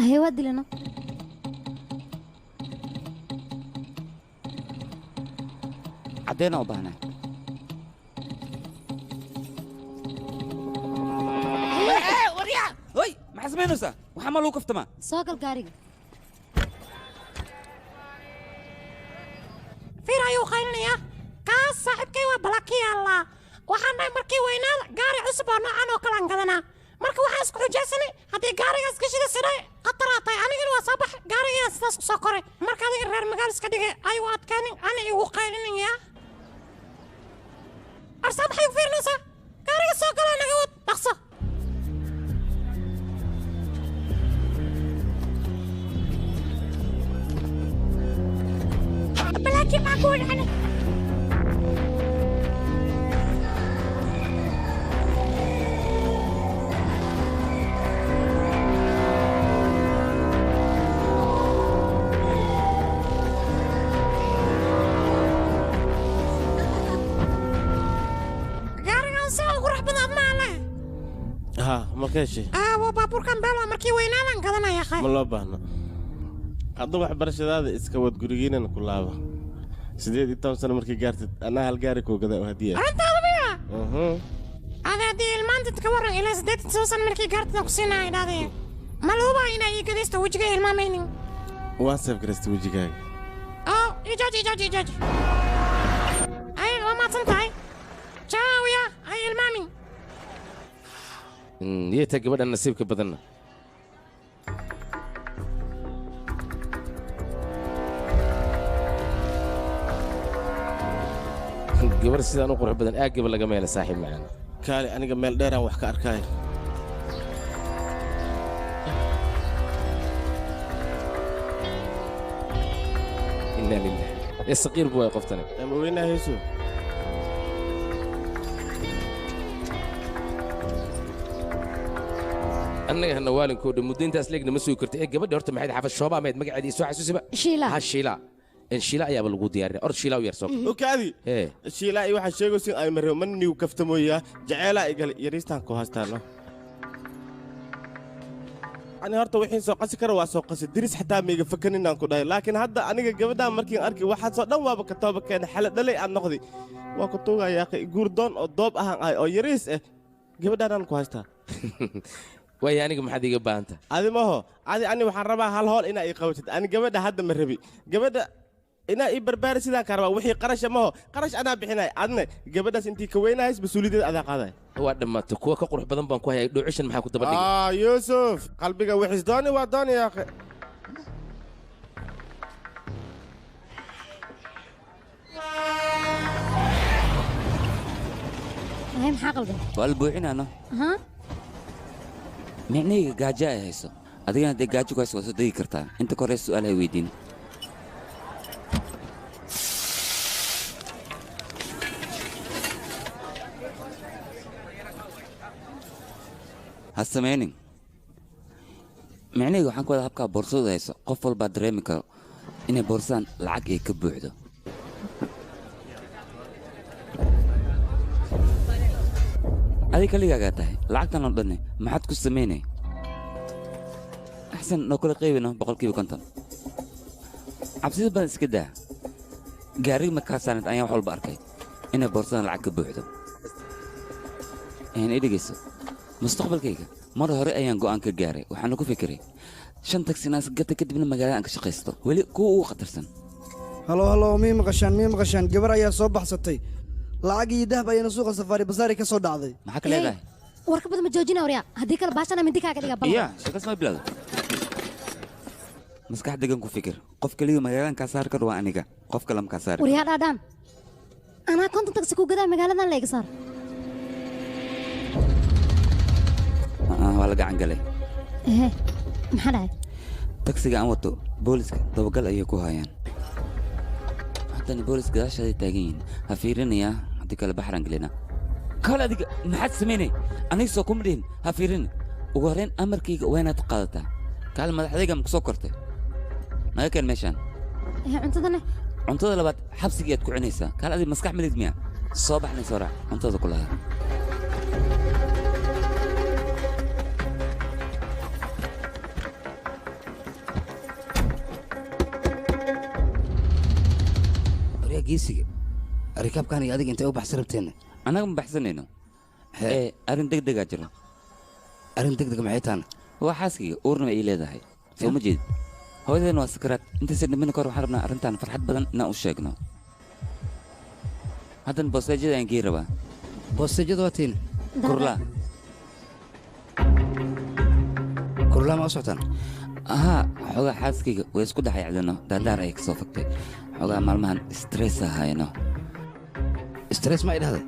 Hee, waa dilano. Caddeena u baahnaa. Waryaa, hoy, maxaa samaynaysaa? Waxaa ma lagu kaftamaa? Soo gal gaariga. Fiir ayuu qaylinayaa kaas. Saaxiibkay waa balaki allah. Waxaan dhahay markii weynaada gaari cusub oo noocan oo kale aan gadanaa. Marka waxaan isku xujaysanay haddii gaarigaas gashida sinay khataraa tahay, anigana waa soo bax gaarigaa sidaas ku soo koray marka adiga reer magaal iska dhigay ayuu adkaanin ana igu qaylinaya arsaa maxay u fiirinaysaa gaariga soo galaa naga wad dhaqso balaakiin maxaa kugu dhacnay gaarigan saa ugu qurux badan admaa leh haa ma ka heshay waa baabuurkan beel waa markii weynaadan gadanaya ma loo baahna hadda waxbarashadaada iska wad gurigiinana ku laaba 18 sano markii gaartid anaa hal gaari kuu gadaa oo hadiya arrintaada miya ada haddii ilmaantid ka warran ilaa 87 sano markii gaartid aan ku siinaya idhahdee ma luubaa inaa ii gadaysto wejiga ilmaamaynin waan seef garaystay wejigaaga oo ijooji ijooji ijooji ay waa mahadsan tahay jaawiya ay ilmaamin yeeta gabadha nasiibka badanna gabar sidaan u qurux badan aagaba lagama hela saaxiib macaan kaali aniga meel dheeraan wax ka arkaayo inaa lilah ee saqiir bu waay qoftani ama weynaa heesu annaga hana waalinkoo dhan muddo intaas leegna ma sugi karto ee gabadha horta maxayd xaafad shoobaa mayd magaceeda isoo xasuusiba Shiila. Ha shiila in shiila ayaaba lagu diyaarinaya ord shiila u yar soo okaadi shiilaa iyo waxaa sheegaysin ay mareo man nigu kaftamooyaa jaceelaa igal yariistaan ku haystaano ani horta wixiin soo qasi kara waa soo qasi diris xataa maiga fakanin aan ku dhahay laakiin hadda aniga gabadhaan markiin arki waxaasoo dhan waaba ka tooba keena xala dhalay aan noqdi waa ku tuugayaa guurdoon oo doob ahaan ahay oo yariis ah gabadhaanaan ku haystaa waayo aniga maxaad iiga baahanta adi maho adi ani waxaan rabaa hal hool inaa ii qabatid ani gabadha hadda ma rabi gabadha inaa ii barbaari sidaan kaa rabaa wixii qarasha maho qarash anaa bixinay adne gabadhaas intii ka weynahays mas-uuliyaddeeda adaa qaaday waa dhammaatay kuwa ka qurux badan baan ku hayay dhoocishan maxaa ku daba dhigay ah yuusuf qalbiga wixiis dooni waa dooni yaaqe ay maxaa qaldan waa la buuxinaano haa micnahayga gaajo ay hayso adigana dee gaajo ku hayso waa soo degi kartaa inta ka horeysa su'aal hay weydiin ha samaynin micnahayga waxaan ku wadaa habkaa boorsadu hayso qof walbaa dareemi karo inay boorsadan lacag ay ka buuxdo adiga kaligaagaa tahay lacagtan oo dhanne maxaad ku samaynay axsan noo kala qaybino 50% cabsida badan iska daa gaariga markaa saarneed ayaan wax walba arkay inay boorsadan lacag ka buuxdo i dhegeyso mustaqbalkayga mar hore ayaan go'aan ka gaaray waxaana ku fikiray 5 tagsi inaan gata kadibna magaalada aan ka shaqaysto weli kuwa ugu khatarsan halo halo mii maqashaan mii maqashaan gabar ayaa soo baxsatay lacag iyo dahab ayayna suuqa safaari basaari ka soo dhacday maxaa ka leedahay warka badan ma joojina waryaa haddii kale baashana mindi kaaga dhiga iya sheekas ma bilowda maskax degan ku fikir qof kaliya magaaladan kaa saari karo waa aniga qof kale ma kaa saari karo. Waryaa dhaadhaan anaa 50 tagsi ku gadaa magaaladan la iga saar waa la gacan galay ehe maxaa dhacay tagsiga aan wato booliska dabagal ayay ku hayaan haddana boolis gadaashaaday taagan yihiin ha fiirinayaa haddii kale baxraan gelina kale adiga maxaad samaynay aniga soo kuma dhihin ha fiirin ugu horreyn amarkayga waa inaad qaadataa kaale madaxdayga ma ku soo kortay naga keen meeshaan ehe cuntadana cuntada labaad xabsigii aad ku cunaysaa kaale adiga maskax midig miya soo baxnay soo raac cuntada ku lahaa waryaa geesiga rikaabkan iyo adiga intay u baxsan rabteenna annaga ma baxsanayno ee arrin deg degaa jiro arrin deg deg maxay taana waa xaaskayga uurna ay leedahay soo ma jeedid hooyadeena waa sakaraad intaysan dhimin kahor waxaan rabnaa arrintan farxad badan inaan u sheegno haddana boosteejyada ayaan gei rabaa boosteejyada waa tiina kurlaa kurlaa ma u socotaan Ahaa, xoogaa xaaskayga way isku dhexyacdino, daadaar ayay ka soo fagtay. Xoogaa maalmahan stress ahayno. Stress ma idhahday?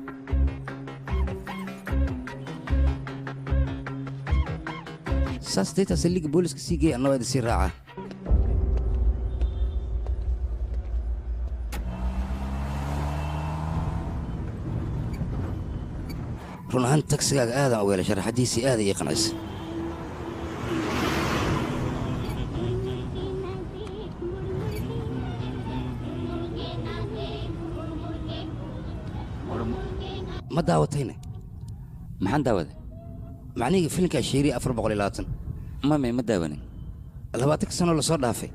Saas daytaa saldhigga booliska sii geeya, anna waa idin sii raacaa. Run ahaan tagsigaaga aadaan uga helay, sharaxadiisii aad ii qancisay. Ma daawatayne? Maxaan daawaday? Macnihii filimkaa sheeriya 420. Mame, ma daawanin. 20 sano lasoo dhaafay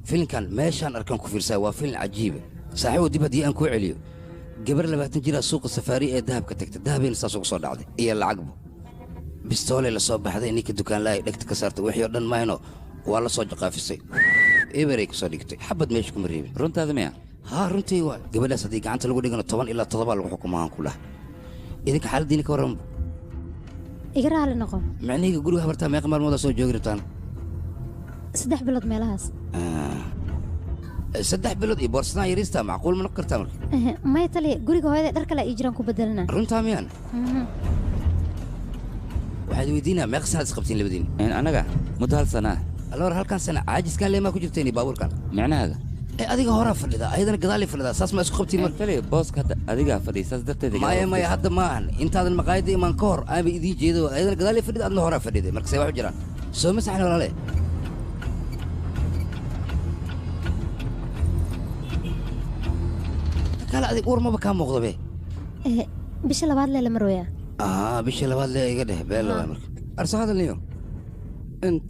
filimkan meeshaan arkaan ku fiirsaa, waa filim cajiiba saaxiibow. Dib haddii aan kuu celiyo, gabar 20 jiraa suuqa safaari ee dahabka tagta, dahabayna saas ugu soo dhacday iyo lacagbu. Bistooley la soo baxday, ninka dukaanlaha ay dhegta ka saartay, wixii oo dhan mahayno waa la soo jaqaafisay, eberay ka soo dhigtay, xabad meesha kuma reebin. Runtaada miya? Haa, runtii waay. Gabadhaas haddii gacanta lagu dhigano 10 ilaa 7 lagu xukumahaan ku dhaha. Idinka xaaladdiina ka warranba. Iga raali noqo. Micnihii guriga habartaa meeqa maalmoodaa soo joogi rabtaan? 3 bilood meelahaas. 3 bilood iyo boorsadaan yariista macquul ma noqon kartaa marka? Maya taliya, guriga hooyada dhar kale ii jiraan ku bedelana. Runtaa miyaan? Waxaad weydiinaa, meeqa sanaad isqabtiin labadiin? Anaga muddo hal sana ah. Alla hor, halkan sana caajiskaan leemaa ku jirteen iyo baabuurkan? Micnahaaga? Ee adiga horaa fadhida, ayadana gadaalay fadhidaa, saas ma isku qabtiin marka? Taliya, booska hadda adigaa fadhiya, saas darteed iga Maya hor maya fadhiisa. Hadda ma ahan, intaadan maqaayadda imaan ka hor aanba idiin jeedo, ayadana gadaalay fadhida, adna horaa fadhiday, marka see wax u jiraan? Soo ma saxin walaale? Kale adig uur maba kaa muuqdo be. Bisha labaad lee la marwayaa. Bisha labaad lee iga dheh, beel waay marka arso hadalniyo.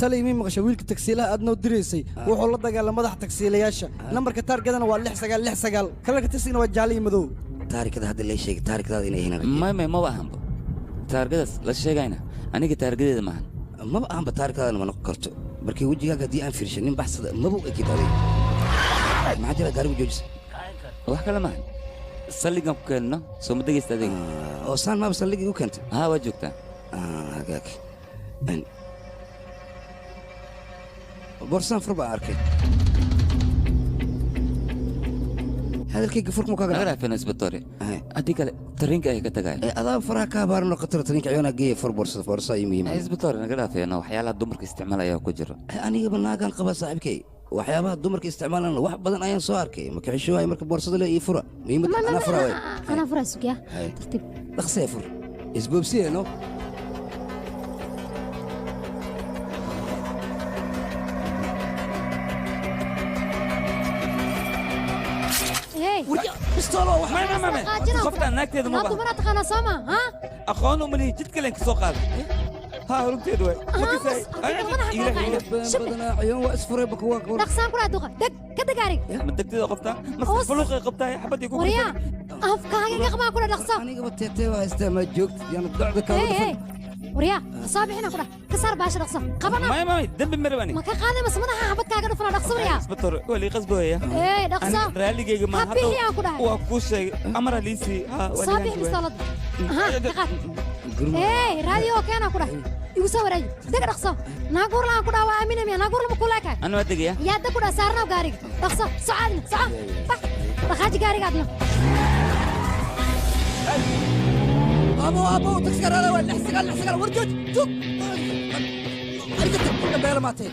Talay, mii maqasha? Wiilka tagsiilaha aad noo diraysay wuxuu la dagaalama madaxa tagsiilayaasha. Nambarka taargadana waa 6969, kalarka tagsigana waa jaalle iyo madow. Taarikada hadda lee sheegay taarikadaada inay ahayn. May may, maba ahanba taargadaas la sheegayna, aniga taargadeeda maahan. Maba ahanba, taarikadaadana ma noqon karto. Markii wejigaaga haddii aan fiirshay, nin baxsada maba u ekid adiga. Maxaa jira gaarigu joojisa? Wax kale maahan, saldhigan ku keenno, soo ma degaysta adiga? Oo saan maaba saldhig igu keentay? Haa, waa joogtaa. Hagaag. Boorsaan fur baan arkay, hadalkayga furkmu kaga Naga dhaafeen isbatoore, haddii kale tareenka ay ka tagay. Adaa faraha ka habaarano khatar, tareenka ciyoonaa geeya. Fur boorsada, boorsa iyo muhiim. Isbatoore, naga dhaafeeno, waxyaalaha dumarka isticmaal ayaa ku jira. Anigaba naagaan qaba saaxiibkay, waxyaabaha dumarka isticmaalana wax badan ayaan soo arkay. Marka xishoohay marka boorsada le ii fura, muhiimadda anaa fura waay. Anaa furaa, sugyaa, tartiib. Dhaqsee fur, isboobsiye no. Qoftaan naagteeda ma Naag dumaraa taqaanaa soo ma ha? Aqoon uma lihi, jid kalen ka soo qaaday. Haa, runteedu waay. Badanaa ciyoon waa isfuray baka waa. Dhaqsaan ku dhaha, duqa deg ka deg arig. Ma degteeda qabtaa mase faluuqay qabtaa xabadii ku? Waryaa, afkaaga iga qabaa kula, dhaqso. Anigaba teetee waa haystaa, ma joogtid yaana docda kaaga Hey, dhufan. Hey, waryaa, soo bixina ku dhah, ka saar baasha, dhaqso qabana. Maya maya, dembi marab ani. Ma ka qaaday mase madaxa xabad kaaga dhufana? Dhaqso waryaa. Isbatoor waa lii qasbooya. Hey, dhaqso. Raaligayga ma Ha bixi aan ku dhahay. Waa kuu sheegay, amara liisii. Haa, waa Soo liihaan bixi joogaa. bistooladda. Aha, ka qaad. Hey, raadiyo keena ku dhah, igu soo wareeji, deg dhaqso. Naag uur la'aan ku dhah, waa aaminaya miya? Naag uur lama kula ekaay. Ana waa degaya. Yaa deg ku dhah, saarnaaw gaariga, dhaqso, soco adna, soco, bax, dhaqaaji gaariga adna. Abo, abo, tagsiga raada waa 6969. War jooj, joog. Adiga tag ku dambeela maatay.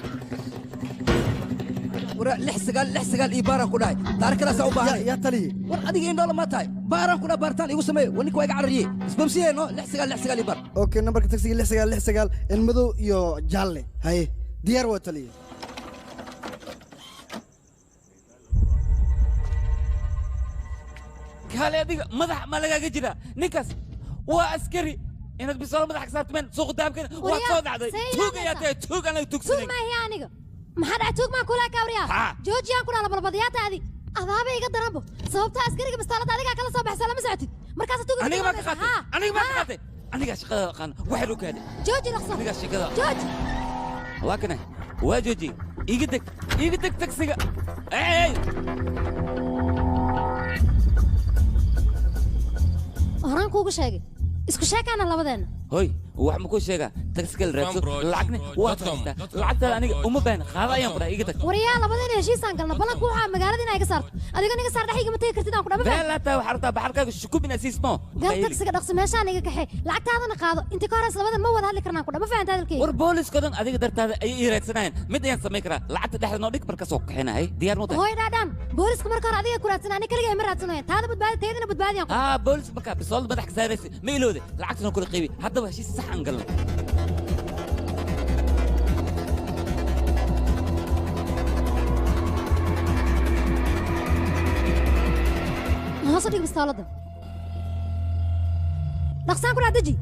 War 6969 ii baaraan ku dhahay, taarikadaasaa u baahanay. Yaa taliye? War adiga indhoola ma tahay? Baaraan ku dhaha, baaritaan igu sameeye. War ninka waa iga carariye, isbamsiye no, 6969 ii baar. Okay, nambarka tagsiga 6969, in madow iyo jaalle. Haye, diyaar waa taliye. Kaale adiga, madax ma lagaaga jiraa? Ninkaas waa askari, inaad bisoolo madax ka saartameen suuqa dahabkeena waad soo dhacday. Tuug ayaa tahay, tuug aan laga Tuug tugsanayn. maahiya aniga. Maxaa dhacay? Tuug maan kula eka waryaa? Joojiyaan ku dhaha, balbadyaata adi adaaba iga daranbo, sababta askariga bistaalada adigaa kala soo baxsa, lama socotid markaas tuug. Aniga maa ka qaatay? Aniga maa ka qaatay? Anigaa shaqada aqaan, waxay u kaaday. Jooji, dhaqso. Anigaa shaqada. Jooji. Waa kana, waa jooji. Iga deg, iga deg tagsiga. Ey! Horaan kuugu sheegay, isku sheekaana labadeenna. Hoy. Wax ma ku sheegaa? Taxi kale raadso, lacagna waad haystaa. Lacagtaada aniga uma baahna, qaado ayaan ku dhahay, iga tag. Waryaa, labadeen heshiisaan galna. Ballanku waxaa magaalada inaa iga saarto. Adiga niga saar, dhex igama tegi kartid aan ku dhama. Been laa tahay, waxaa rabtaa baxalkaaga shukub inaad siismo. Gal tagsiga dhaqso, meeshaan iga kaxee, lacagtaadana qaado. Inta ka horeysa labadan ma wada hadli karnaan ku dhama, fahanta hadalkayga? War booliska dhan adiga dartaada ayay ii raadsanayaan. Mid ayaan samayn karaa, lacagta dhexda noo dhig, marka soo kaxinahay. Diyaar ma tahay? Hooy dhaadhaan, booliska marka hore adiga ku raadsanaa, ani kaligaa ima raadsanayan. Taada badbaadi, teedana badbaadiyaan ku. Haa, booliska markaa bisoolada madax ka saaraysa ma ilowde? Lacagta noo kula qaybi. Haddaba heshiis sax aan galno. Hoos u dhig bistooladda, dhaqsaan ku dhac, deji.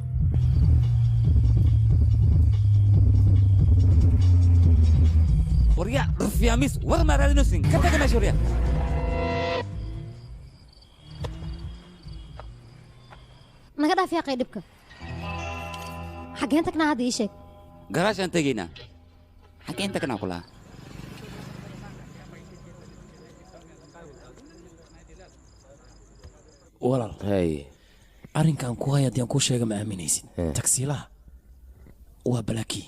Waryaa rufyaamis, war maa raadinaysin? Ka taga meesha waryaa. Naga dhaaf yaaqay dhibka. Xaggeen tagnaa hadda, ii sheeg. Garaashaan tegaynaa. Xaggeen tagnaa kulaha? Walaal, arrinkan ku hay haddii aan kuu sheega ma aaminaysid. Tagsiilaha waa balaakii.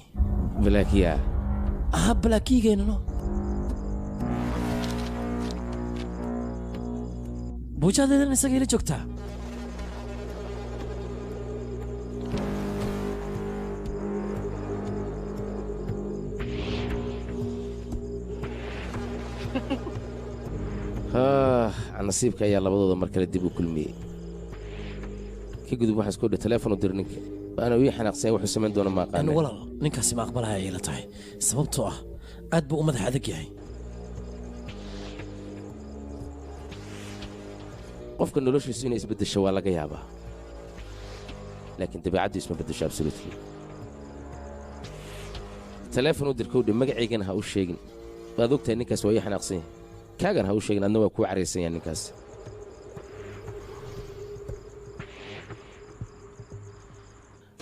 Balaakiya? Aha, balaakiigeennano. Buujaadeedan isaga ila joogtaa. Nasiibka ayaa labadooda mar kale dib u kulmiyey. Ka gudub, waxaan isku dhi teleefon u dir ninka, waana ii xanaaqsanya. Wuxuu samayn doona ma aqaana. Walaal, ninkaasi ma aqbalaya ay ila tahay, sababtoo ah aad buu u madax adag yahay. Qofka noloshiisu inay isbeddesho waa laga yaabaa, laakiin dabeecaddu isma beddesho absolutely. Teleefon u dir kowdhe, magacaygana ha u sheegin. Waad ogtahay ninkaas waa ii xanaaqsan yahay. Kaagan ha u sheegin, adna waa kuu caraysan yahay ninkaas.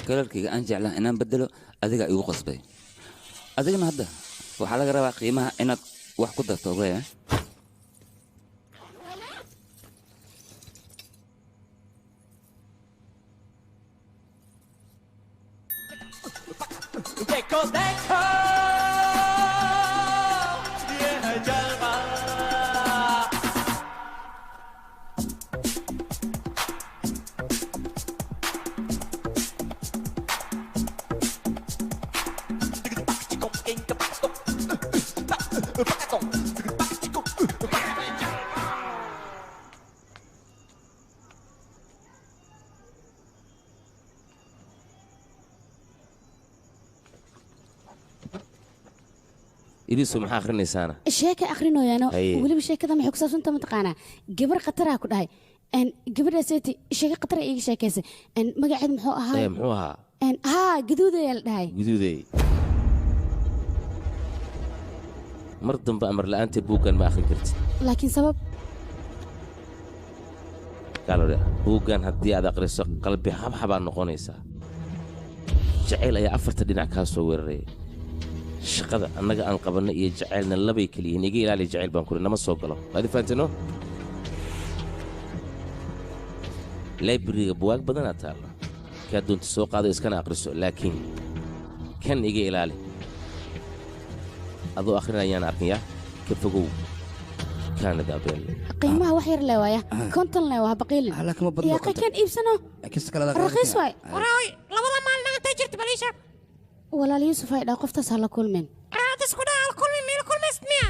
Kalarkayga aan jeclaa inaan bedelo adigaa igu qasbay. Adigana hadda waxaa laga rabaa qiimaha inaad wax ku darto, ogaya? देखो देखो ये है जलवा। Idisu maxaa akhrinaysaana? Sheeka akhrinoyaano. Haye. Weliba sheekada maxay ku saabsanta mataqaanaa? Gabar khataraa ku dhahay. Gabadhaaseti sheeko khatara iiga sheekaysay. Magaceed muxuu ahaa? Ee, muxuu ahaa? Haa, gaduudayaa la dhahay. Guduuday. Mar dambe amar la'aanta buuggan ma akhrin kartid. Laakiin sabab? Kaalore, buuggan haddii aad akhriso qalbi xabxabaa noqonaysaa. Jacayl ayaa afarta dhinac kaa soo weeraraya. Shaqada annaga aan qabanno iyo jacaylna labay keliyihiin. Iga ilaali jacayl baan kuri, nama soo galo. Waad i fahanteeno? Librariga buwaag badanaa taalla, kaa doonta soo qaado iskana akhriso, laakiin kan iga ilaali. Adoo akhrinayaan arkayaa, ka fogow kaanada abeel. Qiimaha wax yar le waaya, 50 le waa baqiilin. Badno. Yaaqay, kan iibsano, raqiis waay. Waraay, labada maalin intay jirta bal ii sheeg. Walaal Yuusuf, ay dhaa qoftaas ha la kulmin. Aad isku dhaa hal kulmi miila kulmaysid miya?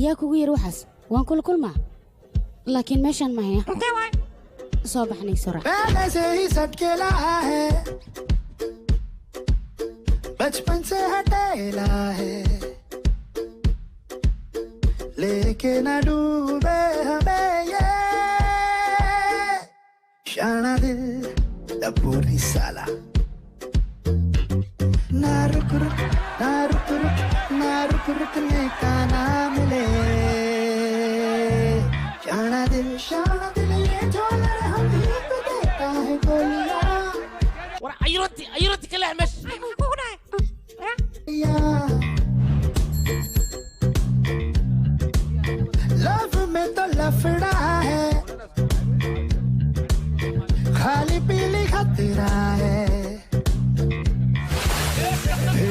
Yaa kugu yar waxaas? Waan kula kulmaa, laakiin meeshaan ma haya. Intee waay? Soo baxnay, soo raac. पहले से ही सटकेला है, बचपन से हटेला है, लेके न डूबे हमें ये शाना दिल टपोरी साला। ना रुक रुक ना रुक रुक ना रुक रुकने का नाम ले। शाना दिल ये झोलर हम ही तो देता है गोलियां। War ayrooti, ayrooti, ka leex meesha. Love में तो लफड़ा है, खाली पीली खतरा है।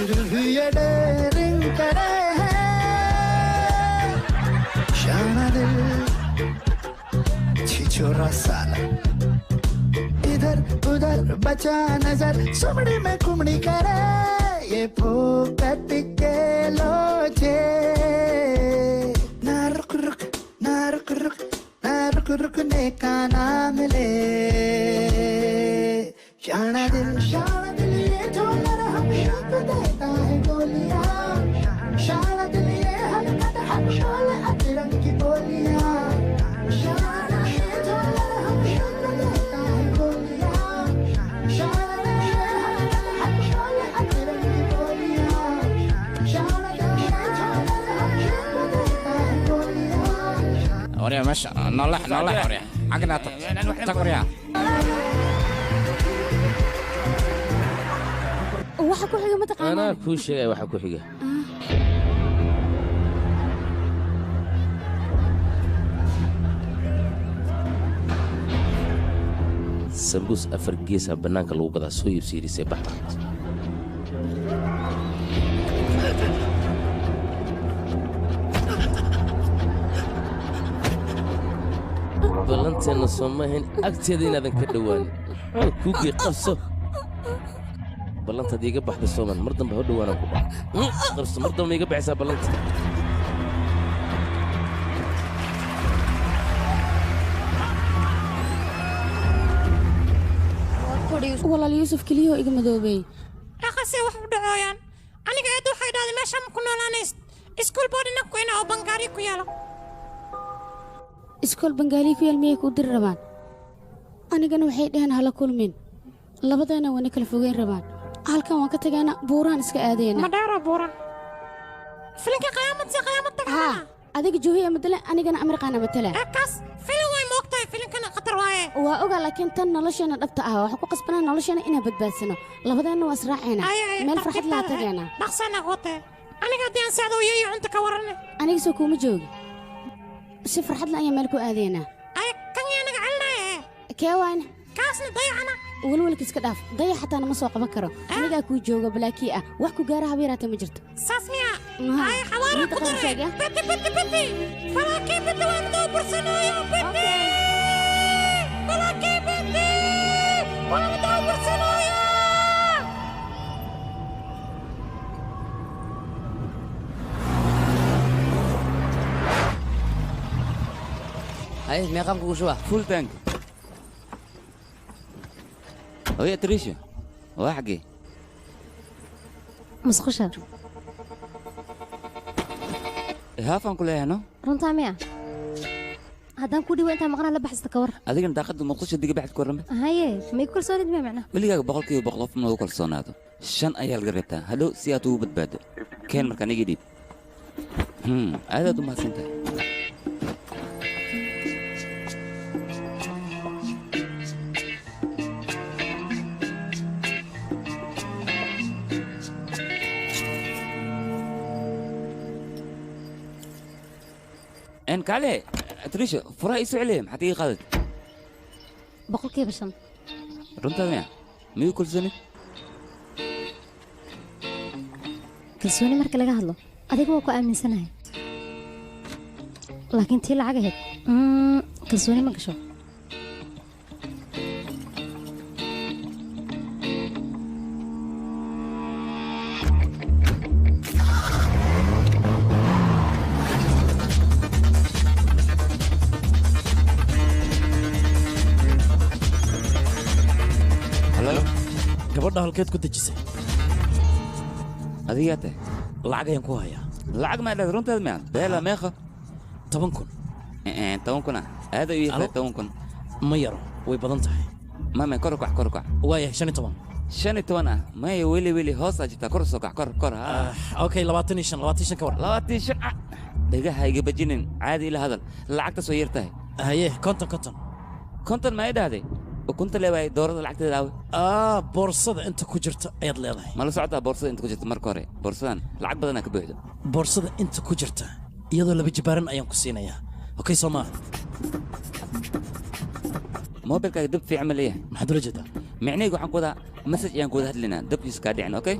फिर भी ये डेरिंग करे है। शाना दिल छिछोरा साला, इधर उधर बचा नजर, सुमड़ी में कुमड़ी करे ये फोकट के लोचे। ना रुक रुक ना रुक रुक ना रुक रुकने का नाम ले। शाना दिल ये झोलर हमें पे देता है गोलियां। शाना दिल ये हरकत हम शोले अतरंग की बोलियां। शाना ये झोलर हमें पे देता है गोलियां। शाना दिल ये हरकत हम शोले अतरंग की बोलियां। शाना दिल ये झोलर हमें पे देता है गोलियां। Orya meesha noolax noolax orya xagna tag tag orya. Waxa ku xiga ma taqaanaa? Anaa kuu sheegaya waxa ku xiga. Sambuus afar geesa bannaanka lagu gadaa soo iibsiirisay bax. Ballanteenna soo maahayn agteeda inaadan ka dhowaan. Kuugii qabso. Ballantaad iiga baxday sooman mar dambe ha dhowaanaan ku dhaco. Qabso mar dambe iiga baxaysaa ballanta. Walaal Yuusuf keliyoo iga madoobay. Dhaqasee wax u dhacooyaan. Aniga eed waxay dhahday meesha ma ku noolaanaysid. Iskuul boodhina ku ina oo Bangaari ku yaalo. Iskool Bangaali ku yaal miyay kuu diri rabaan? Anigana waxay dhaheen hala kulmin. Labadana wana kala fogeyn rabaan. Halkan waan ka tagaana buuraan iska aadayna. Ma dheero buuran. Filinka qiyaamad si qiyaamad tagaa. Haa, adiga Juhiya matala anigana Amirqaana matala. Kaas filin way moogtahay filinkana khatar waaye. Waa ogaa laakiin tan nolosheena dhabta ah waxaan ku qasbanaa nolosheena inaan badbaadsano. Labadeenna waa israaceena. Meel farxad laa tagayna. Dhaqsana qote. Aniga haddii aan socdo iyo cunto ka warane. Aniga soo kuuma joogi. Si farxad la ayaan meel ku aadaynaa. Ay kan yaa naga celinaya. Kee waayna? Kaasna dayacana. Walwalka iska dhaaf. Dayax xataa nama soo qaban karo. Anigaa kuu jooga balaakii ah. Wax ku gaara haba yaraatee ma jirto. Saas miya? Ay xawaara ku daray. Beti beti beti. Balaakii beti waan doo bursanaya. Beti. Balaakii beti. Waan doo bursanaya. Hay meeqaan kugu shubaa? Full tank. Hooyo Trisha, waa xaggee? Musqusha. Haafaan ku leeyahay no? Runtaa miya? Haddaan ku dhiwo intaan maqnaa la baxsata ka war. Adigana daaqadda muqdisho diga baxad ku warrame. Haye, ma igu kalsoonid miya macnaha? Weligaaga 100% qof ma ugu kalsoonaado. 5 ayaa laga reebtaa hadhow si aad ugu badbaado. Keen markaan iga dhiib. Aad aad u mahadsan tahay. Kale, Trisha, furaha ii soo celiya, maxaad iga qaadat? 5%. Runtaa miya? Miyuu kalsoonid? Kalsooni marka laga hadlo, adiga waa ku aaminsanahay. Laakiin tii lacag ahayd, kalsooni ma gasho. Gabadha halkeed ku dejisay? Adigaa tahay? Lacag ayaan ku hayaa. Lacag ma dhahday runtaada miya? Beela meeqa? 10,000. 10,000 ah. Aad ayuu yahay 10,000. Ma yaro, way badan tahay. Mame kor u kac, kor u kac. Waayahay 15. 15 ah. Maya weli weli hoos aa jirtaa, kor soo kac, kor kor. Okay, 25, 25 ka war. 25 ah. Dhagaha iga bajinin, caadi ila hadal. Lacagta soo yar tahay. Haye, 50 50. 50 ma i dhahday? Ukunta leewaay doorada lacagteeda aawe. Boorsada inta ku jirta ayaad leedahay. Ma la socotaa boorsada inta ku jirta marka hore? Boorsadan lacag badanaa ka buuxdo. Boorsada inta ku jirta iyadoo laba jibaaran ayaan ku siinayaa. Okay, soo maaha. Moobilkaaga dab fiican ma leeyahay? Maxaad ula jeedaa? Micnaheyga waxaan ku wadaa message ayaan ku wada hadlaynaa, dabkiisu kaa dhicin, okay?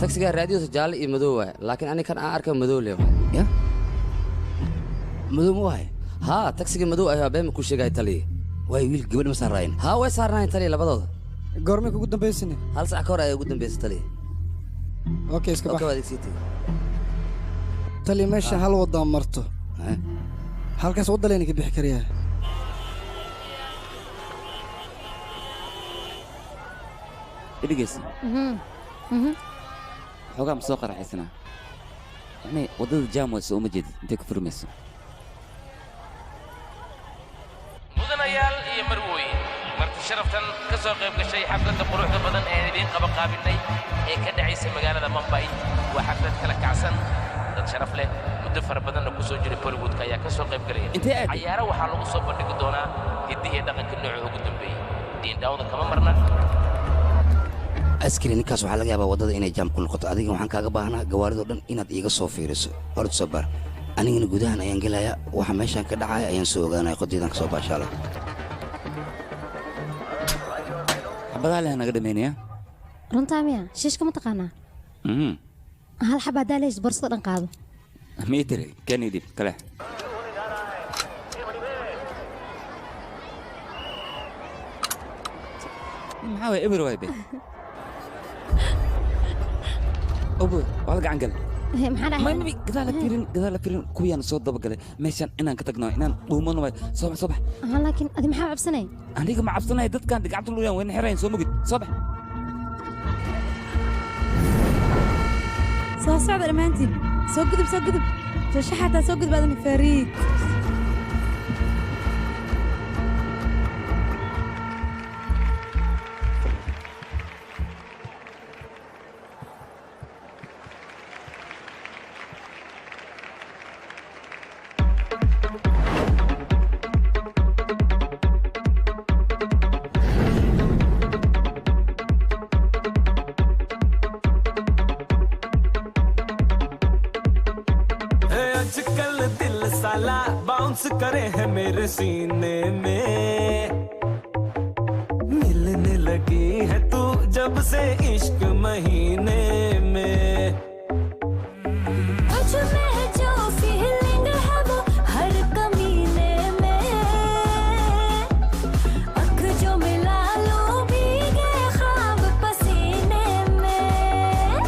Tagsigaa raadiyoosa jaalle iyo madow waay, laakiin ani kan aan arka madow le waay. Ya, madow ma wahay? Haa, tagsiga madow ayaa been ma kuu sheegaya taliye. Waay, wiil gabadh ma saaraayin? Haa, way saarnaayeen taliye labadooda. Goormay kugu dambaysane? Hal sac ka hor ayaa ugu dambaysay taliye. Okay, iska bax. Okay, waad igsiitay. Taliya, meesha hal waddaa marto, halkaas wadda layna ka bixi karayaa. Dhegeysa, xoogaa ma soo qaraxaysanaa? Yacni waddada jaam wayso, uma jeedid intay ku furmayso. Mudanayaal iyo marwooyin, marti sharaftan ka soo qayb gashay xafladda quruxda badan ee idiin qabaqaabinay ee ka dhacaysa magaalada Mumbai, waa xaflad kala kacsan. Dad sharaf leh, muddo fara badanna ku soo jiray Bollywoodka ayaa ka soo qayb galaya. Intee aaday? Cayaaro waxaa lagu soo bandhigi doonaa hiddihii dhaqanka nooca ugu dambeeyey. Diindhaawda kama marna. Askari, ninkaas waxaa laga yaabaa waddada inay jaam ku noqoto. Adiga waxaan kaaga baahnaa gawaaridoo dhan inaad iiga soo fiiriso. Orod, soo baar. Anigana gudahan ayaan gelayaa, waxa meeshaan ka dhacaya ayaan soo ogaanaya, qodiidan ka soo baashaala. Xabadaha leh naga dhamaynaya. Runtaa miya? Shiishka ma taqaanaa? Hal xaba haddaa leheys, borsada dhan qaado. Miitiri kan idib kale. Maxaa waay? Eber waay be. Obo waa la gacan galay. Maxaa dhacay? May gadaal la fiirin, gadaal la fiirin. Kuwiyaan soo dabagalay meeshaan inaan ka tagno, inaan dhuumano waay. Soo bax, soo bax. Aha, laakiin adi maxaa cabsanay? Aniga ma cabsanaya. Dadkan gacanta luyaan wayna xirayan. Soo mugid, soo bax. Soo socda dhammaantiin, soo gudub, soo gudub. Shasha xataa soo gudub adana Fariid. आजकल दिल साला बाउंस करे है मेरे सीने में, मिलने लगी है तू जब से इश्क महीने में। तुझ में जो फीलिंग है वो हर कमीने में, अख जो मिला लो भीगे ख्वाब पसीने में।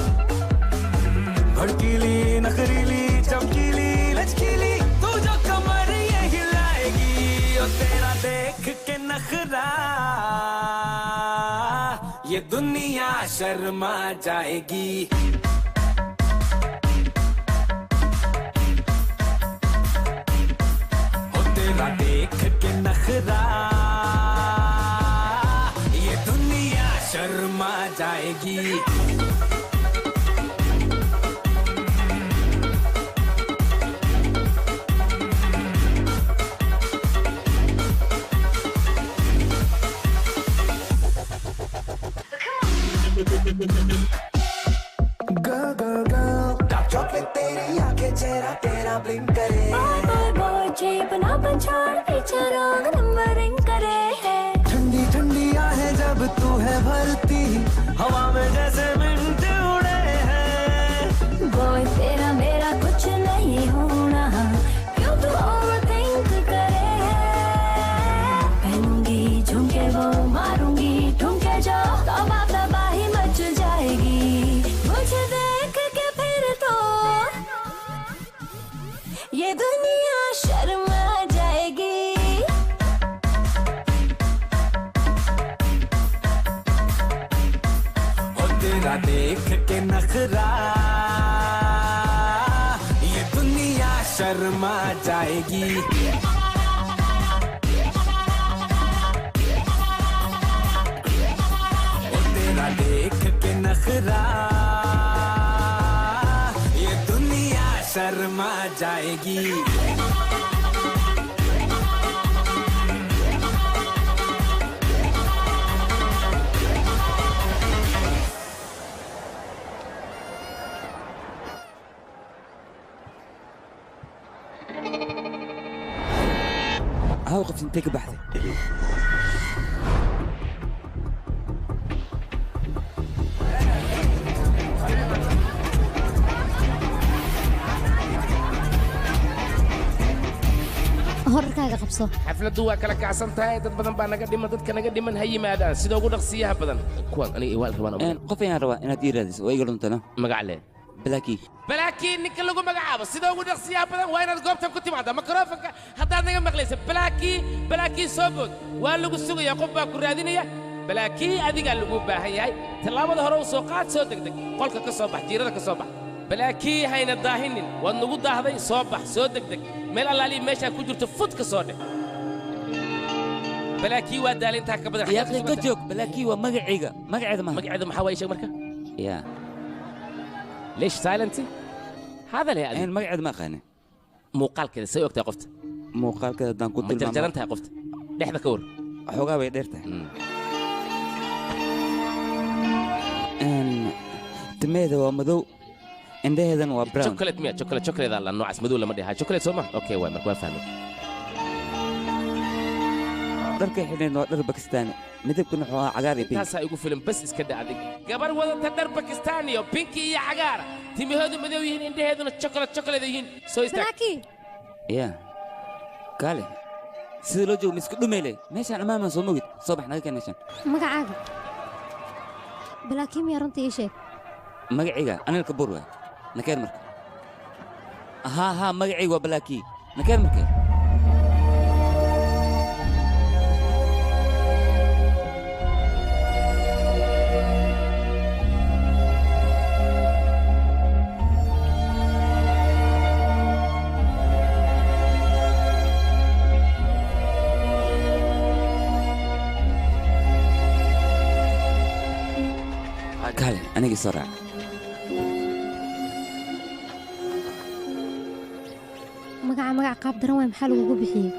भड़कीली नखरीली चमकीली लचकीली तू जो कमर ये हिलाएगी, ओ तेरा देख के नखरा ये दुनिया शर्मा जाएगी। ओ तेरा देख के नखरा ये दुनिया शर्मा जाएगी। Girl, girl, girl, dark chocolate तेरी आंखें, चेहरा तेरा ब्लिंक करे। Boy, boy, boy, jeep ना पछाड़ पीछे रॉन्ग नंबरिंग करे है। ठंडी ठंडी आहे जब तू है भरती, हवा में जैसे मिनट उड़े हैं। बॉय तेरा मेरा कुछ नहीं होना, क्यों तू ओवरथिंक करे है। पहनूंगी झुमके वो मारूंगी ठुमके जो, तौबा तबाही मच जाएगी। मुझे देख के फिर तो ये दुनिया शर्मा जाएगी। ओ तेरा देख के नखरा ये दुनिया शर्मा जाएगी। ओ तेरा देख के नखरा ये दुनिया शर्मा जाएगी। Haa, qof intee ka baxday? Horarkaaga qabso. Xafladdu waa kala kacsan tahay, dad badan baa naga dhiman, dadka naga dhiman ha yimaadaan sida ugu dhaqsiyaha badan. Kuwan aniga iwaal rabaan. Qof ayaan rabaa inaad ii raadiso oo iga luntana. Magac leh. Blackie. Blackie ninka lagu magacaabo sida ugu dhaqsiyaha badan waa inaad goobtan ku timaaddaa mikrofonka haddaad naga maqlaysa. Blackie, Blackie soo bood, waa lagu sugayaa, qof baa ku raadinaya. Blackie adigaa lagu baahan yahay, tallaabada hore u soo qaad, soo degdeg, qolka ka soo bax, jiirada ka soo bax. Blackie hayna daahinin, waad nagu daahday, soo bax, soo degdeg, meel allaalihi meeshaa ku jirto fud ka soo dheh. Blackie waa daalintaa ka badan. Yaaqi ka joog, Blackie waa magacayga, magaceeda maaha. Magaceeda maxaa waaye sheeg marka? Yaa. ليش سايلنتي؟ هذا ليه أنا magaceeda ma aqaani. Muuqaalkeeda say ogtahay qofta? Muuqaalkeeda haddaan ku Ma tilmaamo. jarjaran tahay qofta? Dhexda ka war. Xoogaa bay dheer tahay. Timaheeda waa madow, indhaheedana waa brown. Chocolate miya? Chocolate, chocolate alla noocaas madow lama dhihaa. Chocolate soo ma? Okay, waay marka waa fahmay. Dharkay xidhnayd waa dhar Bakistaani, midabkuna wuxuu ahaa cagaar iyo pink. Intaasaa igu filan, bas iska dha adig. Gabar wadata dhar Bakistaani oo pinki iyo cagaara, timahoodu madow yihiin, indhaheeduna chocolate chocolate yihiin. Soo istaag. Blackie. Yaa. Kaale. Sida loo joogo ma isku dhumeyle. Meeshaan amaaman soo mogid. Soo bax naga keen meeshaan. Magacaaga. Blackie miyaa runta ii sheeg? Magacayga Anil Kapoor waay. Nakeen marka. Haa haa magacayga waa Blackie. Nakeen marka. Kaale aniga soo raac. Magaca magac qaab daran waay, maxaa lagugu bixiyey?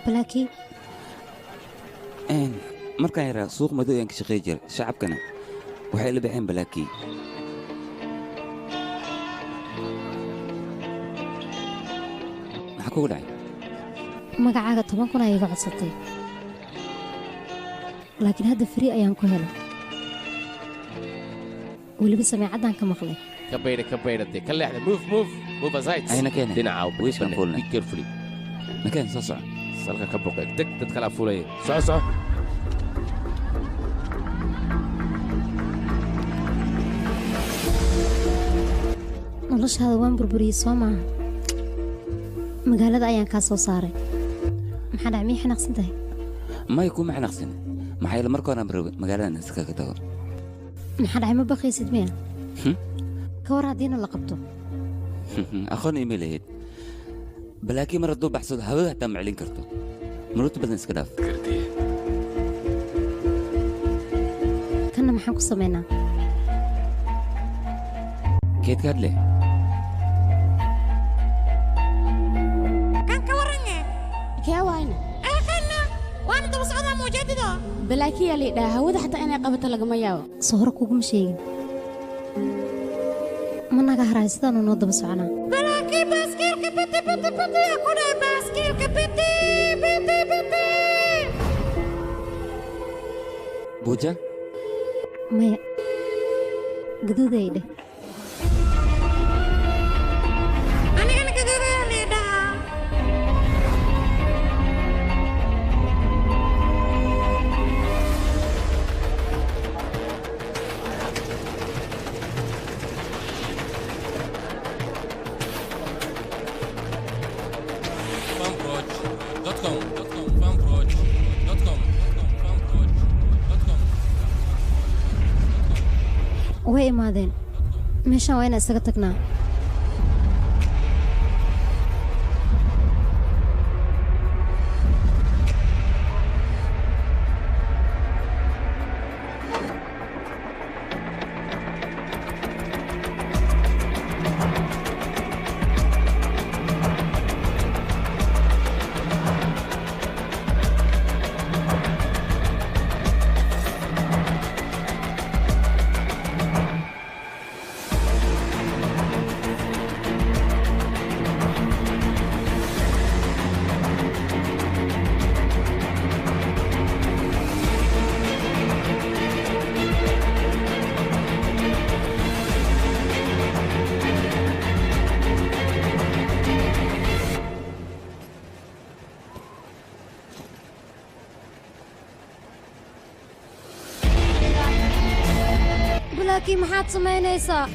Blackie. Markaan yaraa suuq madow ayaan ka shaqeey jiray, shacabkana waxay la baxeen Blackie. Maxaa kugu dhacay? Magacaaga 10,000 ayaa iga codsatay. Laakiin hadda free ayaan ku helay. Weliba sameecadaan ka maqlay. Ka baydha, ka baydha dee, ka leexda, move, move, move aside. Ayna keena. Dhinaca Wiishkan fuulna. Be carefully. Nakeen soo soco. Salka ka boqe, deg dad kala fuulaya. Soco, soco. Noloshaada waan burburiyey soo maaha. Magaalada ayaan kaa soo saaray. Maxaa dhacay, miyay xanaaqsan tahay? May kuma xanaaqsan. Maxaa yeelay marka hore aan rabay magaaladan iskaga tago. Maxaa dhacay, ma baqaysid miya? Ka war haddiina la qabto. Aqoon ima lahayd. Blackie mar hadduu baxsado hawada hataa ma celin karto. Muruta badan iska dhaaf. Kanna maxaan ku samaynaa? Geedka hadle. Kan ka warange. Kee waayna? Kanna waana daba socdaa muujadido. Blackie yaa la yidhaha, hawada xataa inay qabato lagama yaabo. Soo hore kuguma sheegin. Ma naga haraay sidaanu noo daba soconaa. Blackie baaskiilka biti biti biti yaa ku dhahay baaskiilka biti biti biti. Buuja? Maya. Gaduuday dheh. Anigana gaduudayaa la yidhahaa. Fanproj.com fanproj.com fanproj.com. Way imaadeen. Meeshaan waa inaan isaga tagnaa. Balaaki maxaad samaynaysaa?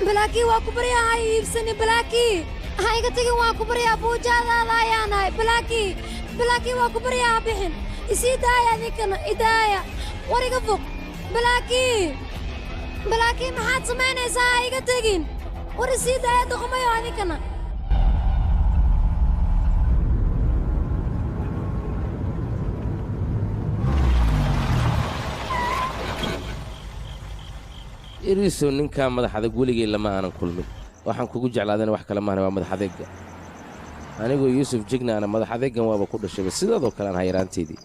Balaaki waa ku baryaa, ha iibsani Balaaki. Ha iga tegin, waa ku baryaa, buujaadaada ayaanahay. Balaaki, Balaaki waa ku baryaa, ha bixin. Isii daaya adinkana, idaaya. War iga fog. Balaaki, Balaaki maxaad samaynaysaa? Ha iga tegin. War isii daaya doqomayo adinkana. Irisow ninkaa madax adag weligay lama aanan kulmin. Waxaan kugu jeclaadana wax kale maahna, waa madax adeegga. Anigoo Yuusuf Jignaana madax adeeggan waaba ku dhashayba, sidaadoo kale aan hayraanteydii.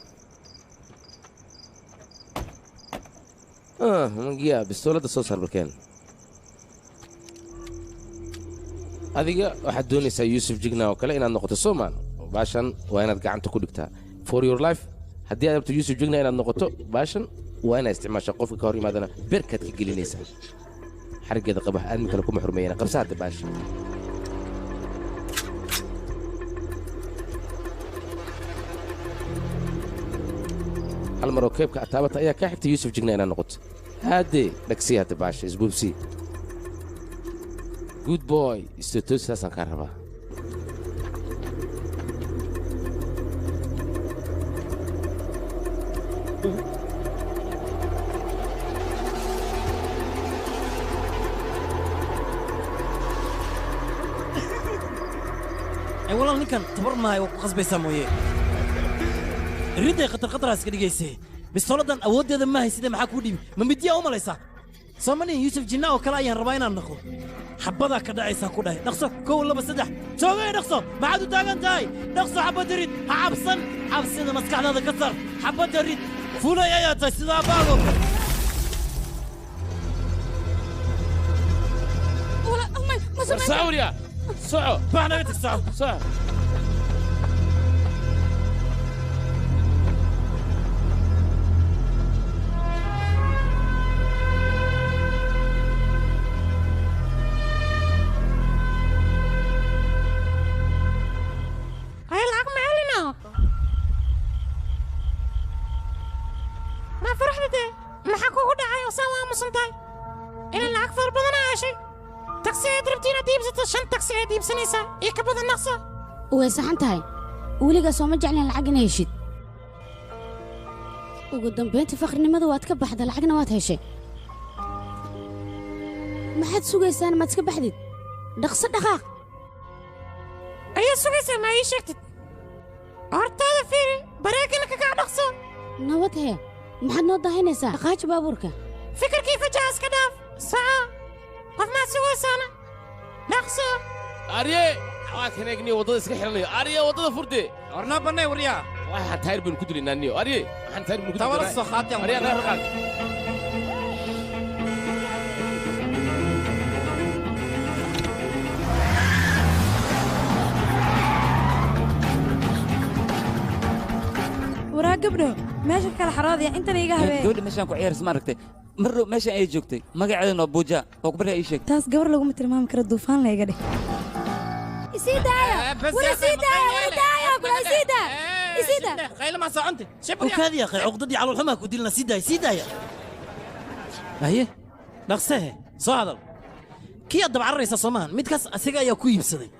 Mangiya bistooladda soo saar balkeen. Adiga waxaad doonaysaa Yuusuf Jigna oo kale inaad noqoto, soomaan? Baashan waa inaad gacanta ku dhigtaa for your life. Haddii aad rabto Yuusuf Jigna inaad noqoto, baashan waa inaad isticmaashaa. Qofka ka hor yimaadana berkaad ka gelinaysaa. Xariggeeda qabax aadmi kale kuma xurmeeyana. Qabsa hadda baasha. Hal maroo keebka ataabata ayaa kaa xigta Yuusuf Jigna inaad noqoto. Haddee dhagsii hadda baasha, isbuubsii. Good boy, istotoosaasaan kaa rabaa. Ay walaal, ninkan tabar maayo, waa ku qasbaysaa mooye. Ridday khatar khataraas ka dhigaysay. Bistooladan awooddeeda ma hayside, maxaa kuu dhibi? Ma midiyaa u malaysaa? Soomaliyan Yuusuf Jinna oo kale ayaan rabaa inaan naqo. Xabbadaa ka dhacaysaa ku dhahay. Dhaqso, 1 2 3. Joogay, dhaqso. Maxaad u taagan tahay? Dhaqso, xabbadda rid. Ha cabsan, cabsida maskaxdaada ka sar. Xabbadda rid. Fulay ayaa tahay sida abaagoo kale. Sawriya, soco. Bax naga tag, soco. Soco. Ay lacag ma helino. Ma faraxdade? Maxaa kugu dhacay oo saan u aamusan tahay? Ilaa lacag fara badan aa heshay. Taksi ayaad rabti inaad iibsato, 5 taksi ayaad iibsanaysaa iyo ka badan, naqsa. Way saxan tahay. Weligaa sooma jecleen lacag inay heshid. Ugu dambayntii faqrinimada waad ka baxda, lacagna waad heshay. Maxaad sugaysaan? Maad iska baxdid? Dhaqso, dhaqaaq. Ayaa sugaysaa, ma ii sheegtid? Hortaada fiiri, bareegina ka kac, dhaqso. Nabad hee, maxaad noo daahinaysaa? Dhaqaaji baabuurka. Fikirkii fajaha iska dhaaf. Soco, qof maad sugaysaana? Dhaqso. Arye, waa kan eegniyo waddada iska xiranayo. Arye, waddada furde. Warnaa bannay, waryaa. Waxaan taayir baynu ku dilaynaa niyo. Arye, waxaan taayir baynu ku Tawala dilaynaa. Soo qaatay. Arye, naga qaad. Waraa gabdho, meesha kala xaraadaya intan iga habee. Gabadha meeshaan ku ciyaaraysa ma aragtay? Mar dhow meeshaan ay joogtay, magaceeduna waa Buuja. Waa ku baryaa, ii sheeg. Taas gabar laguma tilmaami karo, duufaan la iga dheh. Isii daaya. War isii daaya, war daaya, kula isii daa. Isii daa. Qaylo ma soconte. Ukaadi akhay, cuqdadii caloolxumaa ku dilna. Sii daaya, sii daaya. Haye, dhaqsehe, soo hadal. Kii aad daba cararaysaa soo maahan midkaas? Asiga ayaa ku iibsaday.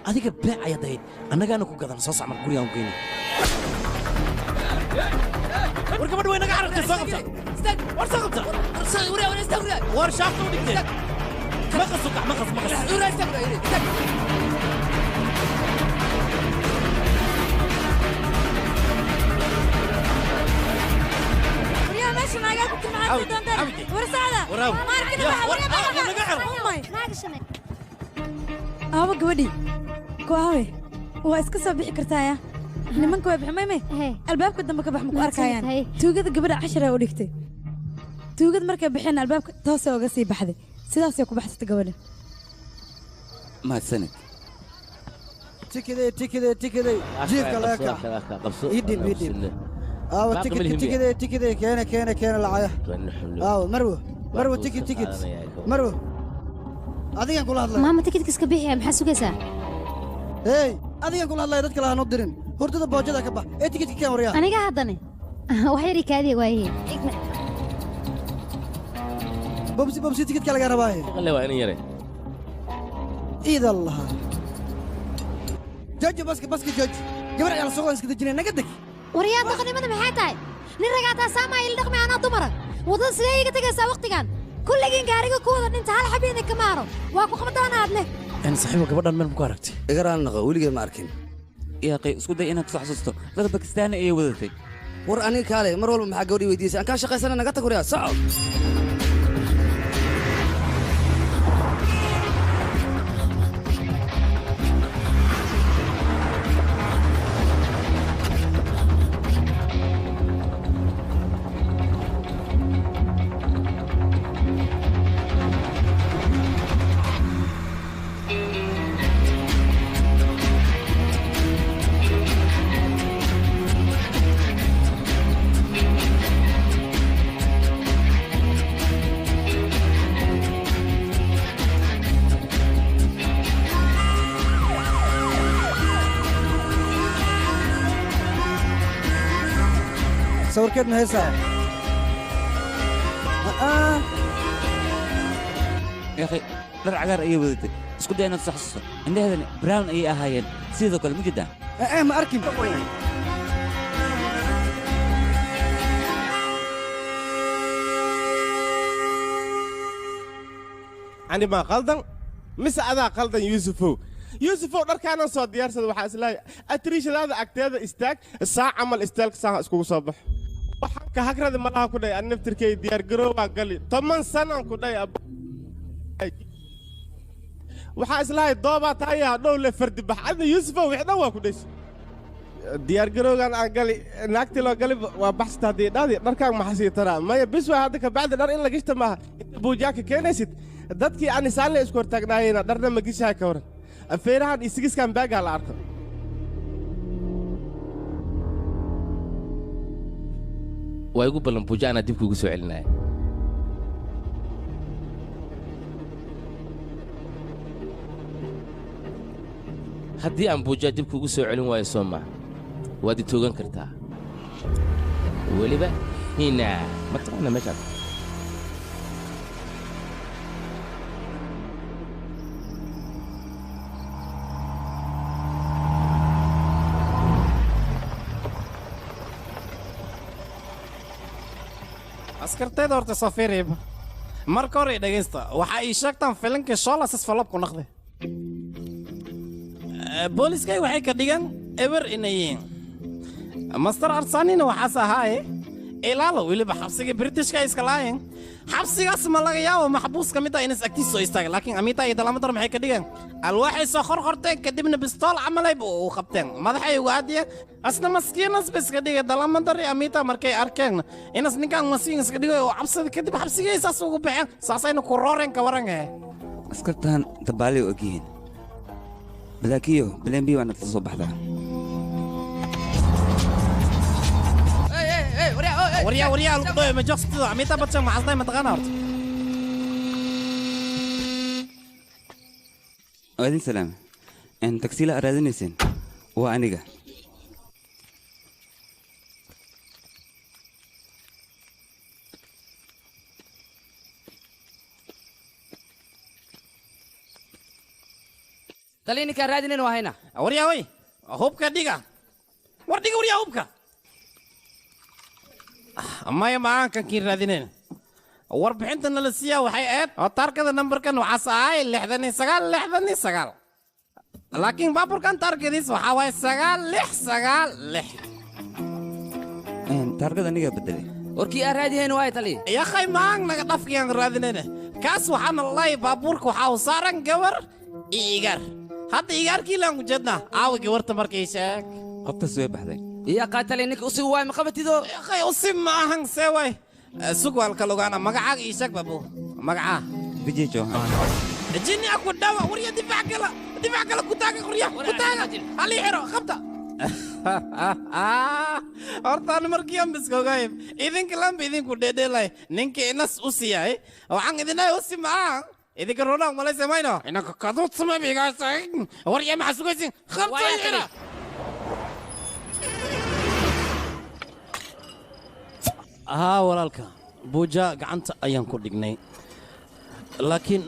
Adiga beec ayaad ahayd, annagaana ku gadan. Soo sac marka, gurigaan ku geynay. War gabadh way naga carartay, soo qabta. War soo qabta. War shaafta u dhigtay. Maqas u kac, maqas, maqas. Waryaa, meesha naagaa ku tilmaantay Awdi, doontaan. awdi. War socda. War awdi. Ma arkina Ya, waxa, war waryaa, awdi, baxa. naga xir. Oh my. Aabo gabadhii ku aawe, waa iska soo bixi kartaa. Ya nimanka way bixi maymay, albaabka dambe ka bax, ma ku arkayaan. Tuugada gabadha cashar u dhigtay. Tuugada markay bixeen, albaabka toosay uga sii baxday. Sidaasay ku baxsatay gabadha. Mahadsanid. Tikiday, tikiday, tikiday, jiifka laga kac. Ii dhiib, ii dhiib. Aawa tikidka? Tikiday, tikiday, keena, keena, keena lacagaha. Aawa marwo, marwo, tikid, tikid, marwo, adigan kula hadlaya. Maama, tikidka iska bixiya, maxaa sugaysaa? Hey, adigan kula hadlaya, dadka lahaan u dirin. Hurdada boojada ka bax ee tikidka keen, waryaa. Aniga haddane wax yar ii kaadiya waaye. Bobsi bobsi tikidka laga rabaaye. Qalle waa inan yare. Iida Allah. Jooji baska baska jooji. Gabar ayaa la soo iska dejinay naga deg. Waryaa dhaqnimada maxay tahay? Nin ragaataa saamaa ila dhaqmi anaa dumara. Wadada sidee iga tagaysaa waqtigan? Kulligiin gaariga ku wada dhinta hal xabiina kama haro. Waa ku qabdoon aadne. Een saaxiibo gabadhan meel ku aragtay. Iga raali noqo weligeed ma arkin. Yaaqay isku day inaad soo xasuusto dhar Bakistaani ayay wadatay. War aniga kaale mar walba maxaa gabadhii weydiisay? Aan kaa shaqaysana naga tag waryaa soco. Sawirkeed ma haysaa? Yaaqay dhar cagaar ayay wadatay. Isku day inaad soo xasuusto. Indhaheedana brown ayay ahaayeen. Sidoo kale ma jirtaa? Ma arkin. Ani ma qaldan mise adaa qaldan Yuusufow? Yuusufow dharkaanan soo diyaarsada waxaa islahay atriishadaada agteeda istaag saac camal istaalka saaca iskugu soo baxo. Waxaan ka hagrada malaha ku dhahay ani naftirkay diyaar garoobaan gali 10 sanaan ku dhahay waxaa islahay doobaa tahay hadhow le fardi bax adna Yuusufow wix dhan waa ku dhaysi diyaar garowgan aan gali naagtii loo gali waa baxsata haddii dhahdi dharkaan maxaa sii taraa maya bis waa hadda kabacdi dhar in la gishta maaha inta buujaaka keenaysid dadkii aan isaanle isku hortaagnaayena dharna ma gishaha ka waran afeerahan iyo sigiskan baagaa la arko. Waa igu ballan buuja anaa dib kuugu soo celinaya. Haddii aan buuja dib kuugu soo celin waayo soo maaha waad i toogan kartaa weliba hina ma taqaana meeshaas. Askartayda horta soo fiiriyba. Marka hore dhageysta, waxa ay sheegtaan filimkii Sholas falab ku noqday. Booliskay waxay ka dhigan eber inay yihiin. Master Arsanina waxaas ahaaye ilaalo weliba xabsiga Britishka iska laayeen. Xabsigaas ma laga yaabo maxbuus ka mid ah inas agtiisa soo istaagay, laakiin Amita iyo Dalamadar maxay ka dhigan alwaaxay soo qorqorteen kadibna bistool camalay u qabteen madaxay ugu aadiyeen asna maskiinas bas ka dhigay Dalamadar iyo Amita markay arkeen inas ninkan maskiin iska dhigay oo cabsada kadib xabsigiisaas ugu baxeen saasayna ku rooreen ka warangahe. Askartan dabaali og yihiin. Balaakiyo bileen bi waana soo baxdaa. Waryaa waryaa lagu dhayo ma joogsato Amita Bachchan maxaa tahay mataqaana horta. Waa idin salaam. Een taksiila aad raadinayseen waa aniga. Tali ninkaan raadinayn waa haynaa. Waryaa way hubka dhiga. War dhiga waryaa hubka. Maya macaankan kiin raadinayn. Warbixinta nala siiyaa waxay ahayd oo taarkada nambarkan waxaas ahay 69 69. Laakiin baabuurkan taarkadiis waxaa waaye 9696. Taarkada anigaa bedelay. Warkii aan raadihayn waay tali. Yaakhay maaan naga dhafkii aan raadinayna. Kaas waxaana lalahay baabuurka waxaa u saaran gabar iyo igaar. Hadda igaarkii laan ku jeednaa. Aawa gabarta markay sheeg. Qoftaas way baxday. Iya qaatale ninka usig waay ma qabatido. Yaakhay usig ma ahan see waay. Sug waalka lugaana magacaaga ii sheeg babu. Magacaa. Vijay Chauhan. Jinni aku dhawa warya difaac gala. Difaac gala ku taaga qorya ku taaga. Hal ii xiro qabta. Horta aan markii aan biskogay idinka lamba idinku dhedhelay ninka inas u siiyay waxaan idinay u simaa idinka roonaan malaysa mayno inanka kaduud samay warya maxaa sugaysin qabta ii xira. Haa walaalka buuja gacanta ayaan ku dhignay. Laakiin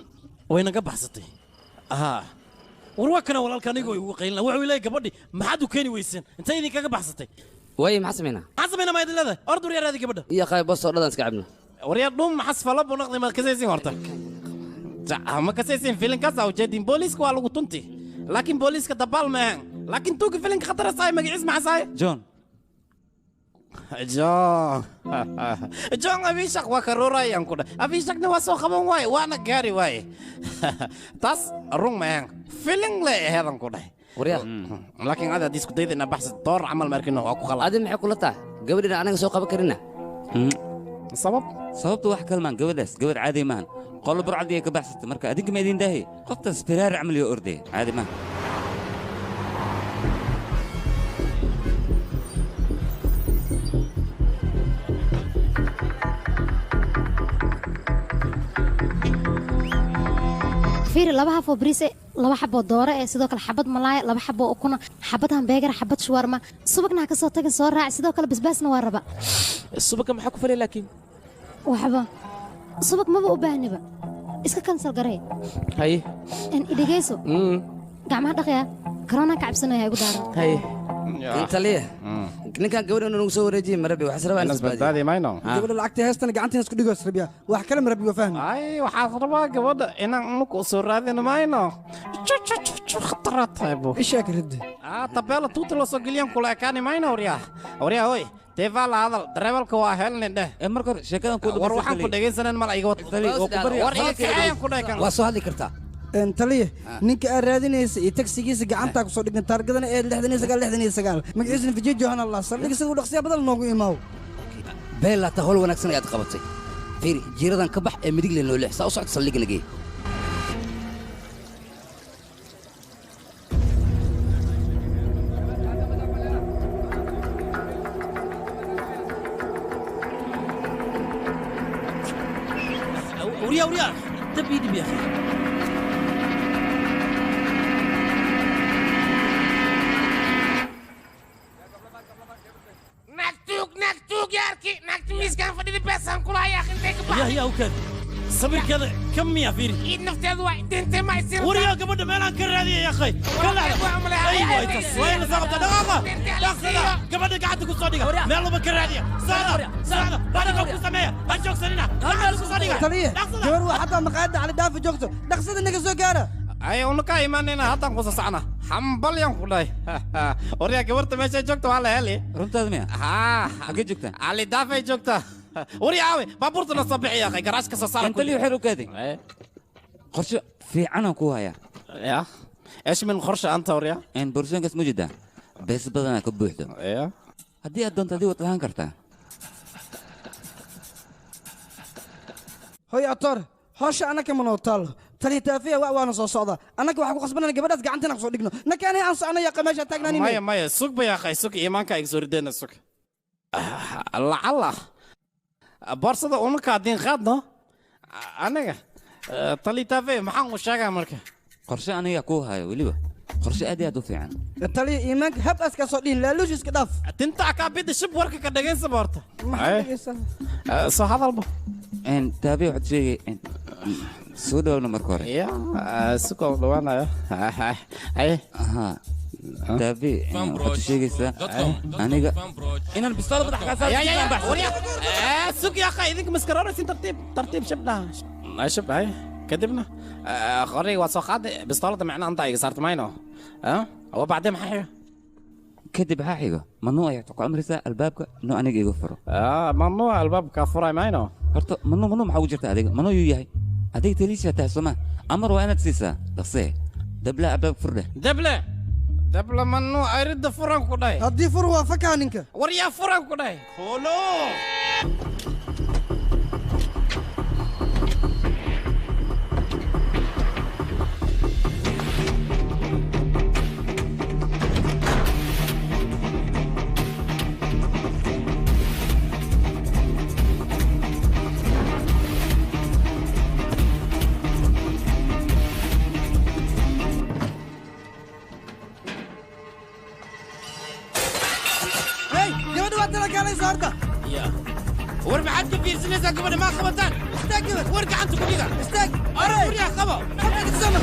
way naga baxsatay. Haa, war waa kana walaalka anigoo igu qaylina, wuxuu leeyahay gabadhi maxaad u keeni weyseen intay idinkaga baxsatay? Waaye, maxaa samaynaa? Maxaa samaynaa ma idin leedahay? Orod waryaa, raadi gabadha. Iyo qayb bos oo dhadan iska cabno. Waryaa, dhum maxas fala buu noqday, ma kasaysin horta? Ma kasaysin filinkaas aa ujeedin? Booliiska waa lagu tunti, laakiin booliiska dabaal ma ahan, laakiin tuuga filinka khatar asaay magaciis maxasaay? John. John, John Abishak waa karoorayaan ku dhahay. Abishakna waa soo qaban waaye, waana gaari waaye. Taas run ma ahan, filin le aheedan ku dhahay. Waryaa. Laakiin ada haddii isku dayda inaa baxsa door camal ma arkino, waa ku khalad. Adi maxay kula tahay? Gabadhina anaga soo qaban karina. Sabab? Sababta wax kalmaan, gabadhaas gabadh caadi maahan, qolo burcadii ay ka baxsatay. Marka adinka ma idin daahay, qoftaas firaar camal iyo ordaya caadi maaha. Fiiri, 2 hafoo bariis eh, 2 xaboo doore eh, sidoo kale xabad malaaya, 2 xaboo ukuna, xabad hambeegar, xabad shuwarma, subagna ha ka soo tagin, soo raac. Sidoo kale basbaasna waa raba. Subagga maxaa ku falay laakiin? Waxba subag maba u baahniba, iska kansal garee. Haye. En idhegeyso, gacmaha dhaqaya, karoonaan ka cabsanaya, igu daaran. Haye. Taliya, ninkan gabadha inuu nagu soo wareejiyey marabi, waxaas rabaa in isbadbaadi mayno. Gabadha lacagta heestana gacantiina isku dhigoos rabiya, wax kale ma rabi, waa fahmi. Ay, waxaad rabaa gabadha inaan unuku soo raadin mayno. Khataraad tahay bu. Ishaa ka ridde. Ah, tabeela tuuta loo soo geliyan kula ekaani mayno. Waryaa, waryaa, hoy, teefaa la hadal, dareewalka waa helnin dheh. Marka hore sheekadan ku war waxaan ku dhegaysanan mal iga wad. War iga kacayan ku dhahay kan. Waa soo hadli kartaa. Taliya, ninka aad raadinaysa iyo tagsigiisa gacantaa kusoo dhigna, taargadana ee 69 69, magaciisana Vijay Johan Allah. Saldhig sida u dhaqsiya badan noogu imaaw. Beelaata, howl wanaagsan ayaad qabatay. Fiiri, jiiradan ka bax ee midig le noo leex, saa u socda, saldhigana gee. Waryaa, waryaa, dab ii dhib ya akhi. Naagtuug, naagtuug, yaarki naagti miiskaan fadhida beesaan kula hayaa, intay ka yaa yaa, u kaadi sawirkeeda kam miya, fiiri. Iid nafteedu waa intay ma isir. Waryaa, gabadha meelaan ka raadiyay ya akhay, ka laxda. Aywa, intaas waa in la soo qabtaa. Dhaqaaqa, dhaqsada, gabadha gacanta ku soo dhiga, meel walba ka raadiya. Socda, socda, baadhiga ku sameeya, ha joogsanina, gacanta ku soo dhiga. Taliya, gabar waa xataa maqaayadda Cali Dhaafi joogto, dhaqsada naga soo gaara. Ay, unu ka imaanayna, haddaan kusa socna, hambalyan ku dhahay. Waryaa, gabarta meeshay joogta waa la heli. Runtaada miya? Haa. Xaggee joogtaa? Cali Daafay joogtaa. Waryaa, aawe baabuurta na soo bixi akhay, garaash ka soo saara. Taliya, waxay u kaadi qorshe fiicanaan kuu hayaa. Ya, ايش من qorshe anta waryaa? Boorsooyinkaas ma jeedaa? Bees badanaa ka buuxdo. Ya, haddii aad doonto adii waad lahaan kartaa. Hoy atoor, hawsha annaka ma noo taallo. Taliya Taafiya wa waana soo socdaa, annaka waxaa ku khasbanana gabadhaas gacantina kusoo dhigno. Nakaani aan soconaya meesha taagnaanine. Maya, maya, sug ba yaakhay, sug, iimaanka iga soo ridayna, sug. Lacala boorsada unaka haddii qaadno anaga talitaafe maxaan u sheegaa marka? Qorshe aniga kuu hayo, weliba qorshe aad iyo aad u fiican. Taliya, iimaanka hab aska soo dhihin, laaluush iska dhaaf. Tinta kaa bida, shib, warka ka dhagaysa horta. Maxaa dhagaysan? Soo hadalba. Taabe, waxaad sheegay soo dhawna marka hore. Ya, sukoo dhawaanayo. Haye. Taabe, waxaad sheegaysaa aniga inaan bistoolad madax kaa saaro. Ya, ya, ya, warya. Sug ya akhay, idinka maskarooraysin, tartiib, tartiib, shibna shib. Hay, kadibna qoriga waa soo qaaday, bistoolada macnaha anta iga saarta mayno wa bacdee maxaa xiga? Kadib waxaa xigo, mamnuuc ayaad ku amraysaa albaabka inuu aniga iga furo. Mamnuuc albaabka furay mayno. Horta mamnuuc, mamnuuc maxaa ugu jirta adiga? Mamnuuc yuu yahay? Adiga taliishaa tahay sooma? Amar waa inaad siisaa dhaqsee. Dable, albaabka furdhe. Dable, dable, mamnuuc ayridda furan ku dhahay. Haddii fur waa fakaa ninka. War yaa furan ku dhahay holo. Hey, gabadha waa tala kaalaysa horta. Ya, war maxaad ka fiirsanaysaa? Gabadha maa qabataan? Istaag gabar. War gacanta ku dhiga. Istaag. Waryaa qabo. Qabka samar.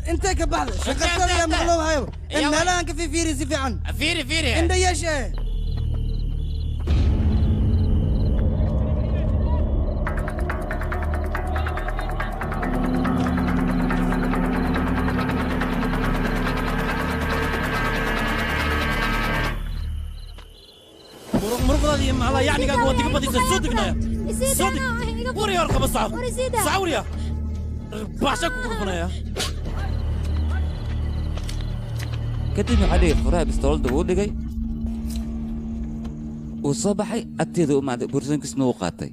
Intee ka baxday shaqada ayaa maqloo hayo in meelahan ka fiiri si fiican. Fiiri fiiri. Indha yeeshe. Muruqdaada iyo macalaa yacnigaaga waa diga badisa soo degnaya. Soo deg. Waryaa hor qaba saco. Saco waryaa. Baasha kugu dhufanaya. Kadib waxaa dhigay furaha bistooladda wuu dhigay, wuu soo baxay, agteeda u imaaday, boorsooyinkiisna wuu qaatay.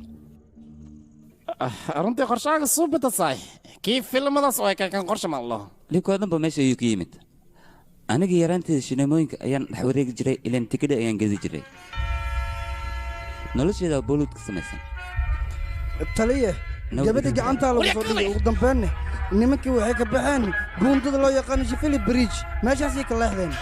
Runtii qorshaaga suubata saay kii filmadaas oo ay kan qorsha ma allaho. Dhibkoo dhanba meesha ayuu ka yimid. Aniga yaraanteeda shineemooyinka ayaan dhex wareegi jiray, ilaan tikidha ayaan gedi jiray. Nolosheeda booluud ka samaysan. Taliye, gabadha gacantaa lagu soo dhigay. Ugu dambeynna nimankii waxay ka baxeen buundada loo yaqaano Shifili Bridge, meeshaasay ka leexdeen.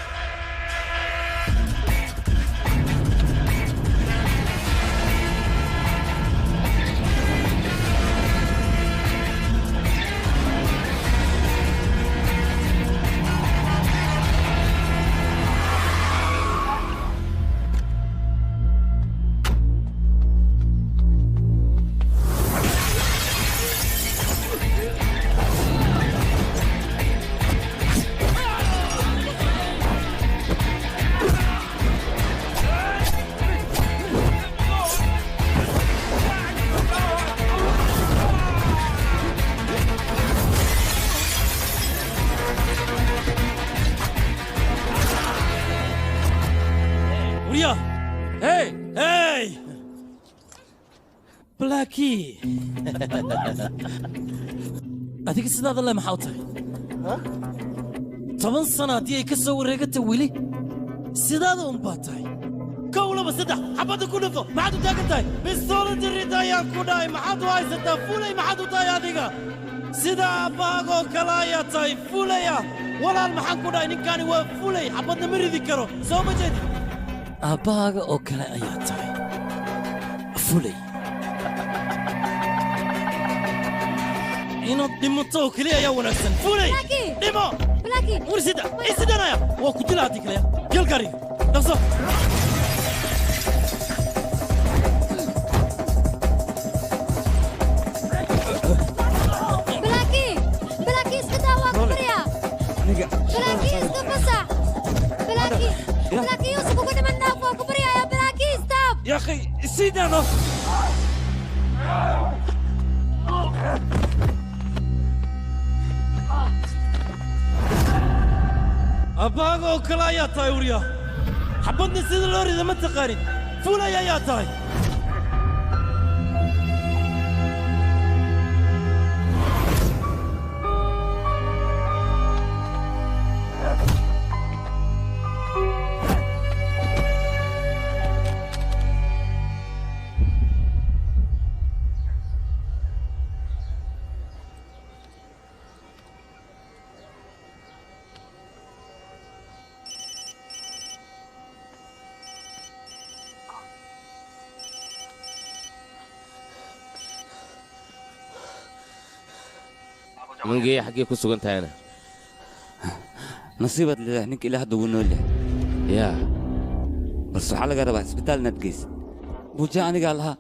Waryaa. Hey hey. Blackie. Adiga sidaada le maxaa u tahay? 10 sano haddii ay ka soo wareegata weli sidaada un baa tahay. 1 2 3 xabadda ku dhufo. Maxaad u taagan tahay? Bistooladii rid ayaan ku dhahay. Maxaad u haysataa fulay? Maxaad u tahay adiga? Sida aabbahaagoo kale ayaa tahay fulaya. Walaal maxaan ku dhahay, ninkaani waa fulay, xabadna ma ridi karo. Soo ma jeedid? Aabbahaaga oo kale ayaa tahay fulay. Inaad dhimato oo keliya ayaa wanaagsan. Fulay dhimo. Warsida isidanaya waa ku dila haddii kaleya. Gal gaariga dhaqso. Blackie, Blackie iska daa, waa ku baryaa. Blackie iska fasax. Blackie, Blackie yuusan kugu dhiman, dhaaf, waa ku baryaaya. Blackie stop. يا أخي سيدنا. Abbaaga oo kale ayaa tahay waryaa. Xabadna sida loo rida ma taqaanid. Fulay ayaa tahay. Mangeeya xaggee ku sugan tahayna? Nasiibaad leedahay, ninka ilaa hadda wuu nool yahay. Yaa. Balse waxaa laga rabaa isbitaal inaad geysid. Buuja anigaa lahaa,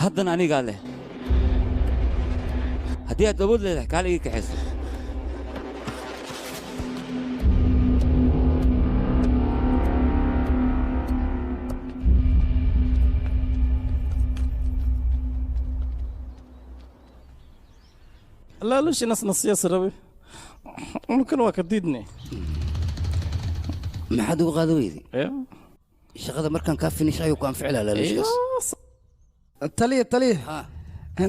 haddana anigaa leh. Haddii aad awood leedahay kaale iga kaxayso. Laalushi nasnasiyaas rabe dhulkan waa ka diidne. Maxaad uga qaada weyday shaqada markaan kaa finish ayuu ku anfici lahaa laalushkaas. Taliya, taliya,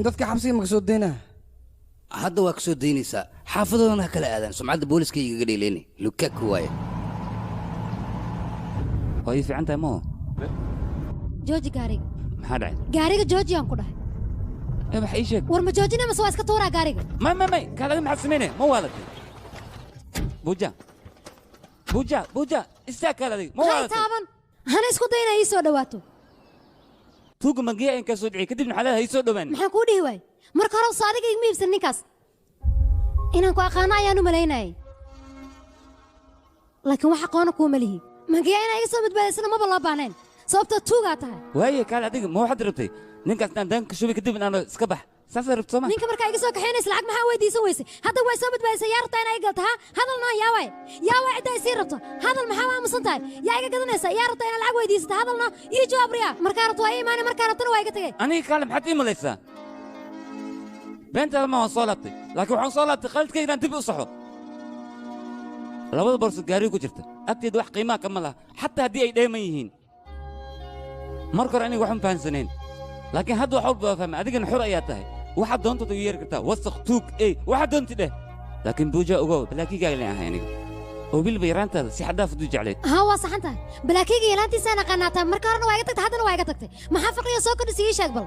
dadka xabsiga ma ka soo daynaa? Hadda waa ka soo daynaysaa, xaafadoodana ha kala aadaan. Sumcadda booliska igaga dheeleyni lukaku waaye. Waa ii fiican tahay maho. Jooji gaariga. Maxaa dhacay? Gaariga jooji aan ku dhahay. Ee wax ii sheeg. War ma joojina mase waa iska tuuraa gaariga? May may may, kaalaga maxaad samaynaya? Ma waadatay? Buuja. Buuja, Buuja, istaag kaal adiga. Ma Hay waadatay? taaban. Hana isku day inay ii soo dhawaato. Tuuga mangiya in ka soo dhiciyay kadibna waxaa leedahay ii soo dhowaan. Maxaan kuu dhihi waayey? Marka hore soo adiga igma iibsan ninkaas. Inaan ku aqaano ayaan u malaynayay. Laakiin wax aqoona kuuma lihi. Mangiya inaa iga soo badbaadaysana maba loo baahnayn. Sababtoo tuugaa tahay. Waaye kaal adiga ma waxaad rabtay ninkaas inaan daanka shubay kadibna aan iska bax. Saasaa rabto soo ma? Ninka markaa iga soo kaxaynaysa lacag maxaa weydiisan weysay? Hadda way soo badbaadisay, yaa rabtaa inaa iga galto, ha? Hadal noo yaa waay. Yaa waay ciddaa isii rabto. Hadal maxaa u aamusan tahay? Yaa iga gadanaysa? Yaa rabtaa inaa lacag weydiisata? Hadal noo ii jawaab riyaa. Markaa rabto waa ii imaanay, markaa rabtana waa iga tegay. Aniga kaale maxaad ii malaysaa? Beentaada ma waan soo laabtay, laakiin waxaan soo laabtay qaladkayga inaan dib u saxo. Labada boorso gaariga ku jirta agteeda wax qiimaha kama laha, xataa haddii ay dheeman yihiin. Marka hore aniga waxma fahansanayn, laakiin hadda wax walba waa fahmay. Adigana xur ayaa tahay, waxaad doontood ugu yeeri kartaa wasaq, tuug, ey, waxaad doonti dheh. Laakiin Buuja ogow, balaakiigaaga leen ahay aniga oo weliba yaraantaada si xad dhaaf u jeclayd. Haa, waa saxan tahay. Balaakayga yeelaantiisaan aqaanaataa. Marka horena waa iga tagtay, haddana waa iga tagtay. Maxaa farqiga soo kordhisay ii sheeg bal?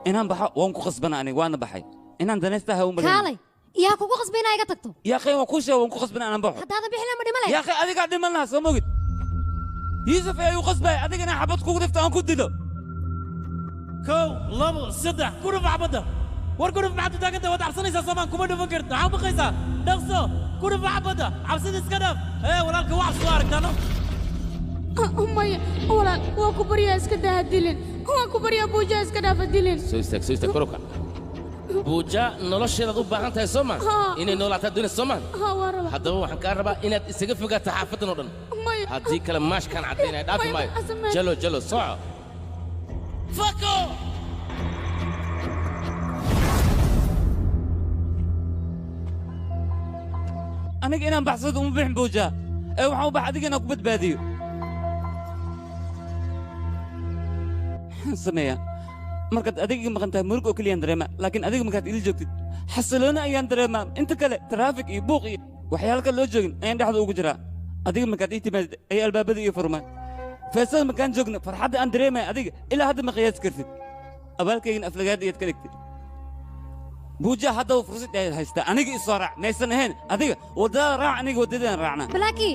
Inaan baxo waan ku khasbana aniga, waana baxay. Inaan danaysta ha u malayn. Kaalay, yaa kugu khasbay inaa iga tagto? Yaa akhi, waan kuu sheegay, waan ku khasbana inaan baxo. Haddaadan bixin lama dhima leh. Yaa akhi, adigaa dhiman lahaa soo mogid. Yuusuf ayaa igu khasbaya adiga inaan xabad kugu dhifto aan ku dilo. 1, 2, 3, ku dhuf xabadda. War ku dhuf, maxaad u taagantahay? Waad cabsanaysaa soomaan? Kuma dhufan kartid. Maxaa u baqaysaa? Dhaqso, ku dhuf xabadda. Cabsida iska dhaaf. Ee walaalka wax soo aragtaano. Maya walaal, waa ku baryaa iska daa dilin. Waa ku baryaa Buuja iska dhaafa dilin. Soo istaag, soo istaag, kor u kac. Buuja, nolosheedaad u baahan tahay soo ma? Haa. Inay noolaataa doonaysa soo ma? Haa, waa rabaa. Haddaba waxaan kaa rabaa inaad isaga fogaato xaafaddan oo dhan. Maya. Haddii kale maashkaan caddaynaya dhaafi Maya, maayo. ma sameen. Jalo jalo soco. Fako! Aniga inaan baxsado uma bixin Buuja, ee waxaan u bax adiga inaan ku badbaadiyo. Maxaan sameeyaa? Markaad adiga iga maqan tahay murug oo keliyaan dareemaa, laakiin adiga markaad ila joogtid xasilooni ayaan dareemaa. Inta kale taraafik iyo buuq iyo waxyaalo kale loo joogin ayaan dhexda ugu jiraa. Adiga markaad ii timaadid ay albaabada ii furmaan. Feesada markaan joogno farxadda aan dareemaya adiga ilaa hadda ma qiyaasi kartid. Abaalkaygana aflagaada iyaad ka dhigtay. Buuja, haddaba fursad ayaad haystaa, aniga i soo raac. Maysan ahayn adiga waddada raac, aniga waddadaan raacnaa. Balaaki.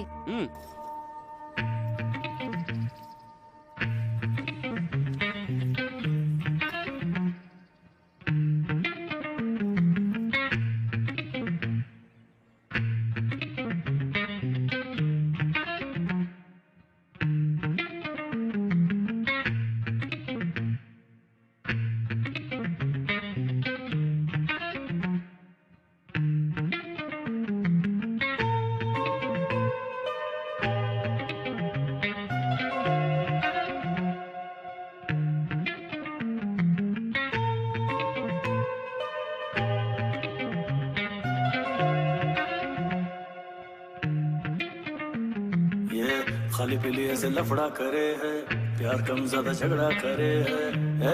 ये खाली पीली ऐसे लफड़ा करे है, प्यार कम ज्यादा झगड़ा करे है,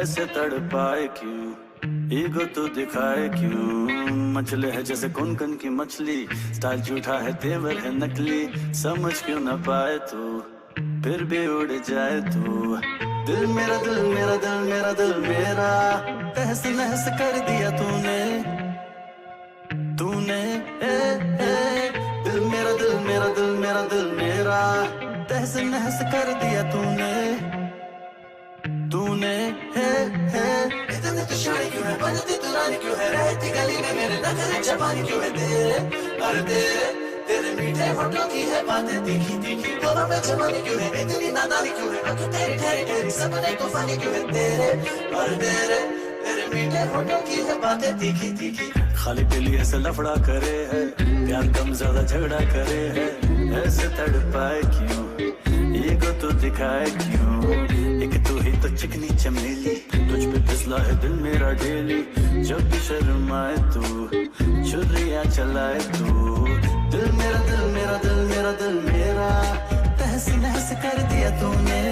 ऐसे तड़पाए क्यों, ईगो तो दिखाए क्यों, मचले है जैसे कोंकण की मछली, स्टाइल झूठा है तेवर है नकली, समझ क्यों ना पाए तू, फिर भी उड़ जाए तू। दिल मेरा दिल मेरा दिल मेरा दिल मेरा तहस नहस कर दिया तूने, तूने ए, ए, दिल मेरा दिल मेरा दिल मेरा दिल मेरा तहस नहस कर दिया तूने, तूने है है। इतने तो शानी क्यों है, बनती तू रानी क्यों है, रहती गली में मेरे नखरे जवानी क्यों है, तेरे और तेरे तेरे मीठे होठों की है बातें तीखी तीखी, दोनों में जवानी क्यों है, इतनी नादानी क्यों है, आंखें तेरी ठहरी ठहरी सपने तूफानी क्यों है, तेरे और तेरे तेरे मीठे होठों की है बातें तीखी तीखी। खाली पीली ऐसे लफड़ा करे है, प्यार कम ज्यादा झगड़ा करे है, ऐसे तड़पाए क्यों, ईगो तो दिखाए क्यों, एक तू ही तो चिकनी चमेली, तुझ पे फिसला है दिल मेरा डेली, जब भी शर्माए तू छुरियां चलाए तू। दिल मेरा दिल मेरा दिल मेरा दिल मेरा तहस नहस कर दिया तूने,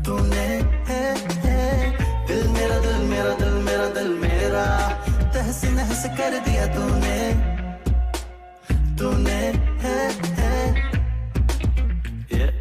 तूने है, है। दिल मेरा दिल मेरा दिल मेरा दिल मेरा तहस नहस कर दिया तूने, तूने है, है। Yeah.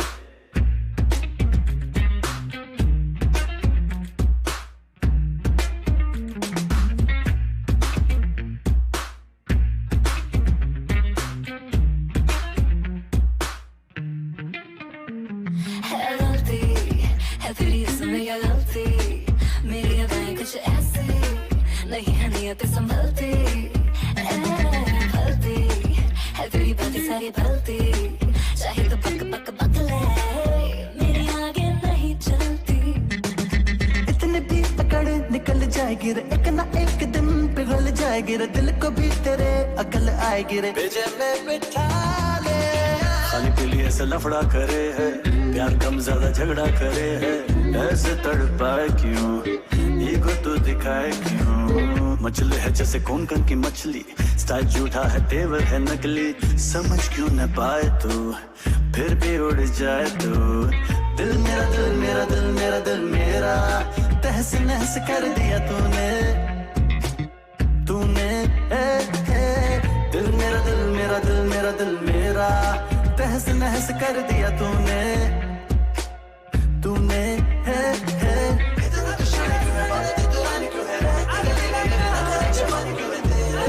नहीं है नियत संभलती, भलती है तेरी बातें सारी भलती। चाहे तो पक पक पक ले, मेरे आगे नहीं चलती। इतने भी अकड़ निकल जाएगी रे, एक ना एक दिन पिघल जाएगी रे, दिल को भी तेरे अकल आएगी रे। भेजे में बिठा ले, खाली पीली ऐसे लफड़ा करे है, प्यार कम ज्यादा झगड़ा करे है, ऐसे तड़पाए क्यों, ईगो तो दिखाए क्यों। मछली है जैसे कोंकण की मछली, स्टाइल झूठा है तेवर है नकली, समझ क्यों न पाए तू फिर भी उड़ जाए तू। दिल मेरा दिल मेरा दिल मेरा दिल मेरा तहस नहस कर दिया तूने, तूने ए, ए। दिल मेरा दिल मेरा दिल मेरा दिल मेरा तहस नहस कर दिया तूने, तूने है, है। इतना तो शान क्यों है, बनती तू रानी क्यों है, रहती गली में मेरे नखरे जवानी क्यों है तेरे,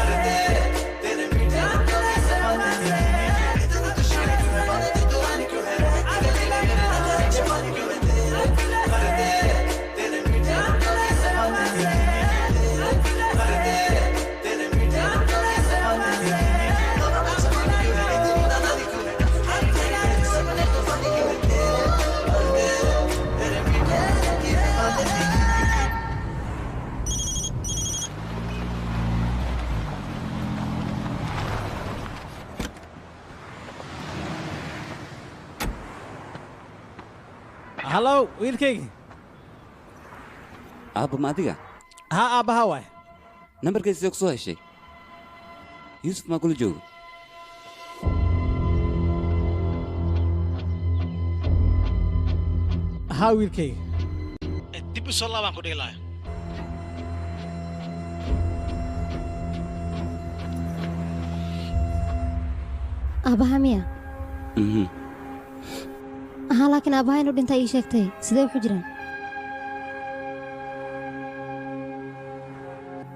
अरे तेरे, तेरे मीठे होठों की है बातें तीखी तीखी। इतना तो शान क्यों है, बनती तू रानी क्यों है, रहती गली में मेरे नखरे जवानी क्यों है तेरे, अरे तेरे, तेरे मीठे होठों की है बातें तीखी तीखी। तेरे, अरे तेरे, तेरे मीठे होठों की है बातें तीखी तीखी। दोनों में जवानी क्यों है, इतनी नादानी क्यों है, हर तेरे सपने तो फनी क्यों है तेरे, अरे तेरे, तेरे मीठे होठों की है बातें तीखी तीखी। Hallow wiilkaygi. Aabba, ma adiga? Haa aabbaha waay. Nambarkiisa ku soo heshay? Yuusuf maa kula joogo? Haa wiilkayga, dib u soo laabaan ku dhihi lahaa. Aabbaha miya? Haa, laakiin aabbaha inuu dhintaa ii sheegtay. Sidee waxu jiraan?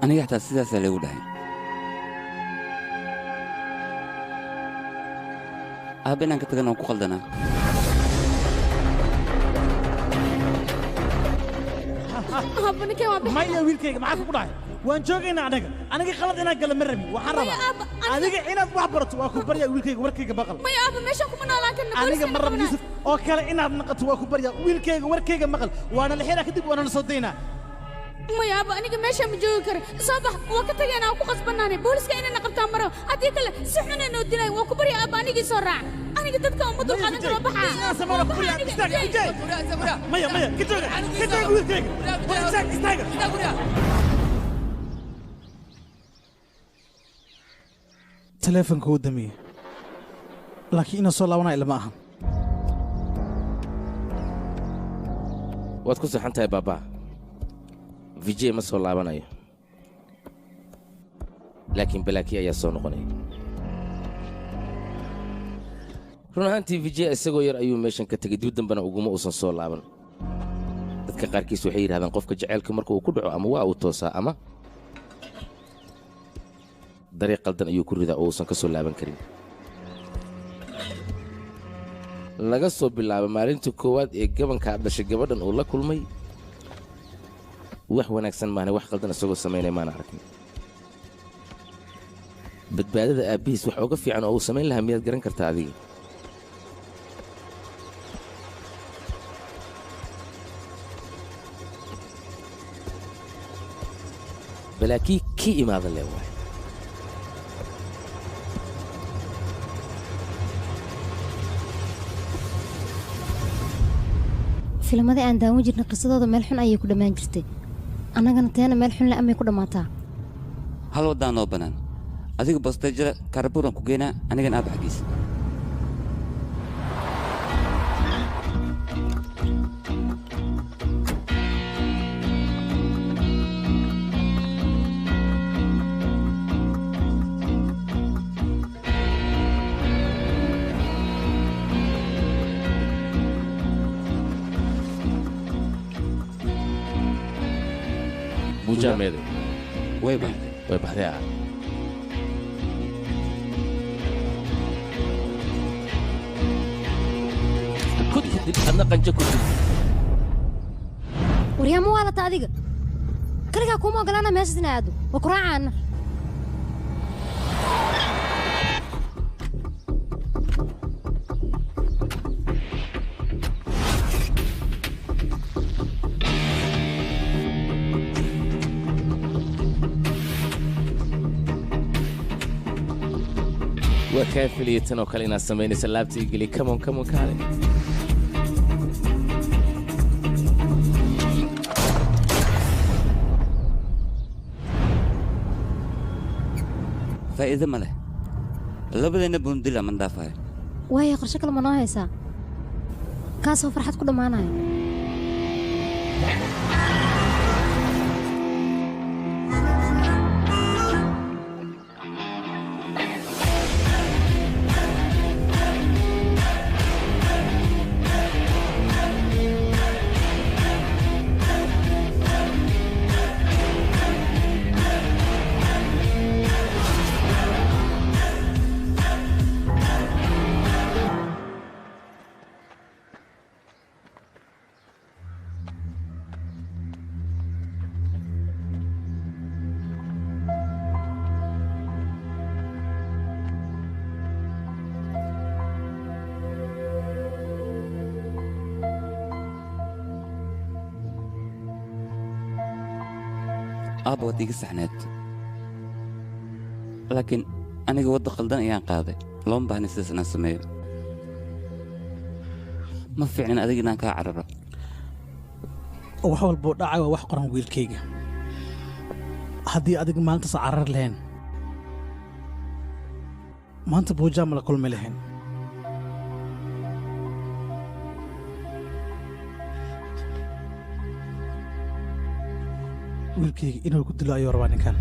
Aniga xataa sidaasaa laygu dhahay. Aabba inaan ka tagana waan ku qaldanaa. Aabba, ninkan waa bixi. Maya wiilkayga, maxaa kugu dhacay? Waan joogaynaa anaga. Aniga qalad inaan gala ma rabin. Waxaan Maya, rabaa aabba, aniga- adiga inaad wax barato. Waa ku baryaa wiilkayga, warkayga maqal. Maya aabba, meeshaan kuma noolaan karna. Aniga Booliska ma rabo qabanaya. Yuusuf oo kale inaad naqato. Waa ku baryaa wiilkayga, warkayga maqal. Waana la xiraa, kadib waana la soo daynaa. Maya aabba, aniga meeshaan ma joogi karo. Soo bax, waa ka tagaynaa, waan ku qasbanaanay. Booliska inayna qabtaan maro, haddii kale si xun ay noo dilayn. Waa ku baryaa aabba, anigii soo raac. Aniga dadka uma dulqaadan karo. Baxaa. Samara, ku baryaa, istaag, Vijay. Maya, maya, ka jooga, ka jooga wiilkayga. War istaag, istaaga. Taleefanka wuu damiyey, laakiin inuu soo laabanaya ilama ahan. Waad ku saxan tahay baaba, Vijay ma soo laabanayo, laakiin Balaaki ayaa soo noqonaya. Run ahaantii Vijay isagoo yar ayuu meeshan ka tegey, dib dambena uguma uusan soo laaban. Dadka qaarkiis waxay yidhahdaan qofka jaceylka marka uu ku dhaco ama waa uu toosaa ama dariiq qaldan ayuu ku ridaa oo uusan ka soo laaban karin. Laga soo bilaabo maalinta koowaad ee gabankaa dhashay gabadhan uu la kulmay, wax wanaagsan maahne wax qaldan isagoo samaynaya maana arkin. Badbaadada aabbihiis wax uga fiican oo uu samayn lahaa miyaad garan kartaa adiga? Balaakii kii imaada le waay. Filamadii aan daawan jirnay qisadooda meel xun ayay ku dhammaan jirtay, annagana teena meel xun le amay ku dhammaataa. Hal waddaan noo bannaan. Adiga bosteejada kaarabuuran ku geynaa, anigana aabba xaggiisa. Buujaa meeday? Way baxday. Way baxday ah. Ku dil adna, qanjo ku dil. Waryaa, ma waalata adiga? Kaligaa kuuma ogolaana meeshaas inaa aado. Waa ku raacaana. Waa kaa filiyay tan oo kale inaad samaynaysa laabta ii geli. Come on, come on, kaale. Faa'iido ma leh, labadeenna bundila man dhaafayo. Waaya, qorshe kale ma noo haysaa kaasoo farxad ku dhammaanaya? Aabba, waad iga saxneed, laakiin aniga wadda qaldan ayaan qaaday. Looma baahna sidaas inaan sameeyo. Ma fiicnin adiga inaan kaa cararo. Wax walbuu dhacay waa wax qoran, wiilkayga. Haddii adiga maalintaas carar lahayn, maanta Buujaa ma la kulmi lahayn. Wiilkayga, inuu ku dilo ayuu rabaa ninkan.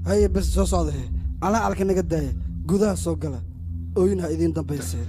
Haye, bes, soo socdahe. Calacalka naga daaya, gudaha soo gala. Ooyin ha idiin dambaysee.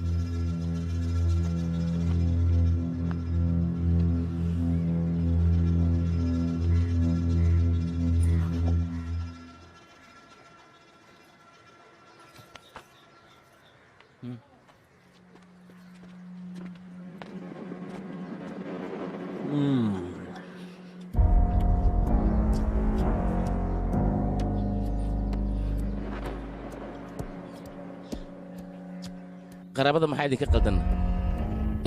Qaraabada, maxaa idinka qaldan?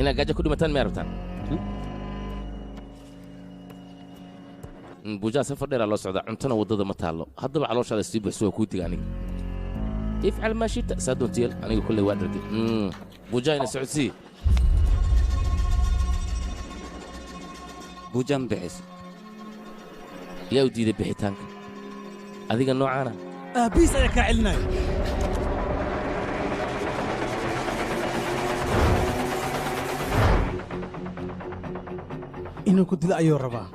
Inaad gaajo ku dhimataan miyaa rabtaan? Buujaa, safar dheeraa loo socdaa, cuntona waddada ma taallo. Haddaba calooshaada sii buuxso, waa kuu diga aniga. Ifcal maa shita, saa doonta yeel. Aniga kolley waa dhargay. Buujaa, ina socodsii. Buujaa, ma bixis? Yaa u diiday bixitaanka adiga noocaana? Aabiis ayaa kaa celinaya. Inuu ku dilo ayuu rabaa,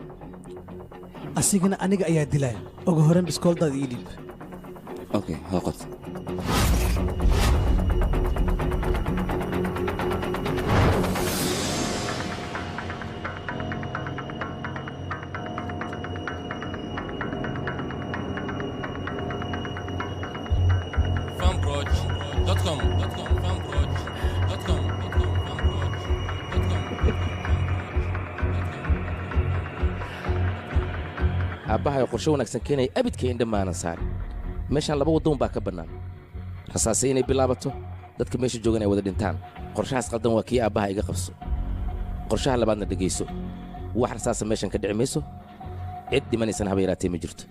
asigana aniga ayaa dilaya. Ugu horreyn biskooldaada ii dhiib. Okay, hoo qod. Fanproj.com .com fanproj.com .com fanproj.com. Aabbahay oo qorshe wanaagsan keenaya abidka indha maanan saarin. Meeshaan laba waddoon baa ka bannaan: rasaasay inay bilaabato, dadka meesha joogan ay wada dhintaan. Qorshahaas qaldan waa kii aabbaha iga qabso. Qorshaha labaadna dhegayso: wax rasaasa meeshan ka dhici mayso, cid dhimanaysan haba yaraatee ma jirto.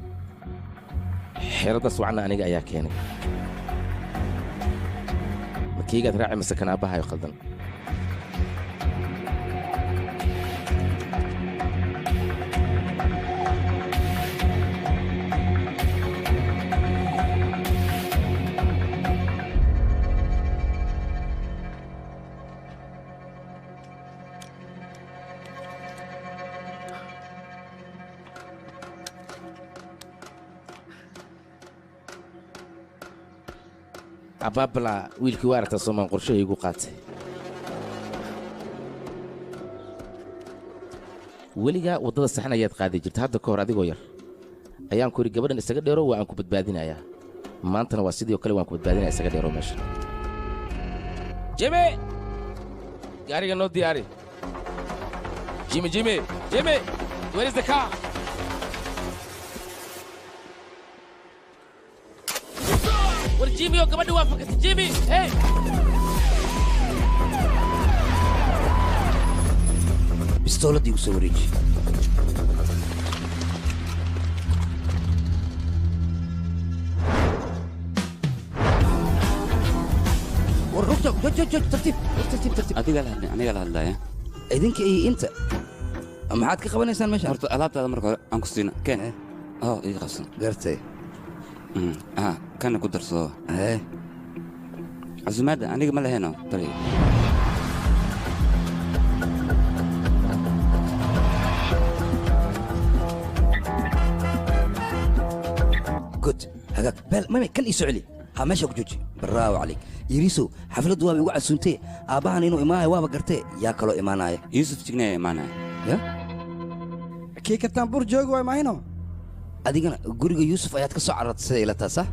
Xeeradaas wacna aniga ayaa keenay. Ma keygaad raaci mase kan aabbahayo qaldan? Abaabala, wiilkii waa aragtaa soomaan qorshahaygu qaatay. Weligaa waddada saxan ayaad qaadi jirta. Hadda ka hor adigoo yar ayaan ku yidhi gabadhan isaga dheero, waa aan ku badbaadinayaa. Maantana waa sidii oo kale, waan ku badbaadinaya. Isaga dheero meesha. Jimi, gaariga noo diyaari. Jimi, Jimi, Jimi, where is the car? War Jimmy oo gabadhi waa fakatay Jimmy. Hey. Bistooladii igu soo wareeji. War rugta, joog joog joog, tartiib tartiib tartiib. Adiga la hadlay, aniga la hadlaya. Idinka iyo inta maxaad ka qabanaysaan meesha? Horta alaabtaada marka hore aan ku siino. Keen. Oo ii qabsan. Gartay. Ah, kana ku darsado. Casumaadda aniga ma lahayno taliya. Good. Hagaag. Beel, mame kan ii soo celi. Ha meesha ku jooji. Bravo calayk. Yiriisow, xafladdu waaba igu casuuntee. Aabbahan inuu imaanayo waaba gartee. Yaa kaloo imaanaya? Yuusuf Jignay ayaa imaanaya. Ya? Kii kabtaan buur joogi waay maahino. Adigana guriga Yuusuf ayaad ka soo carartay sida ila taas, ah?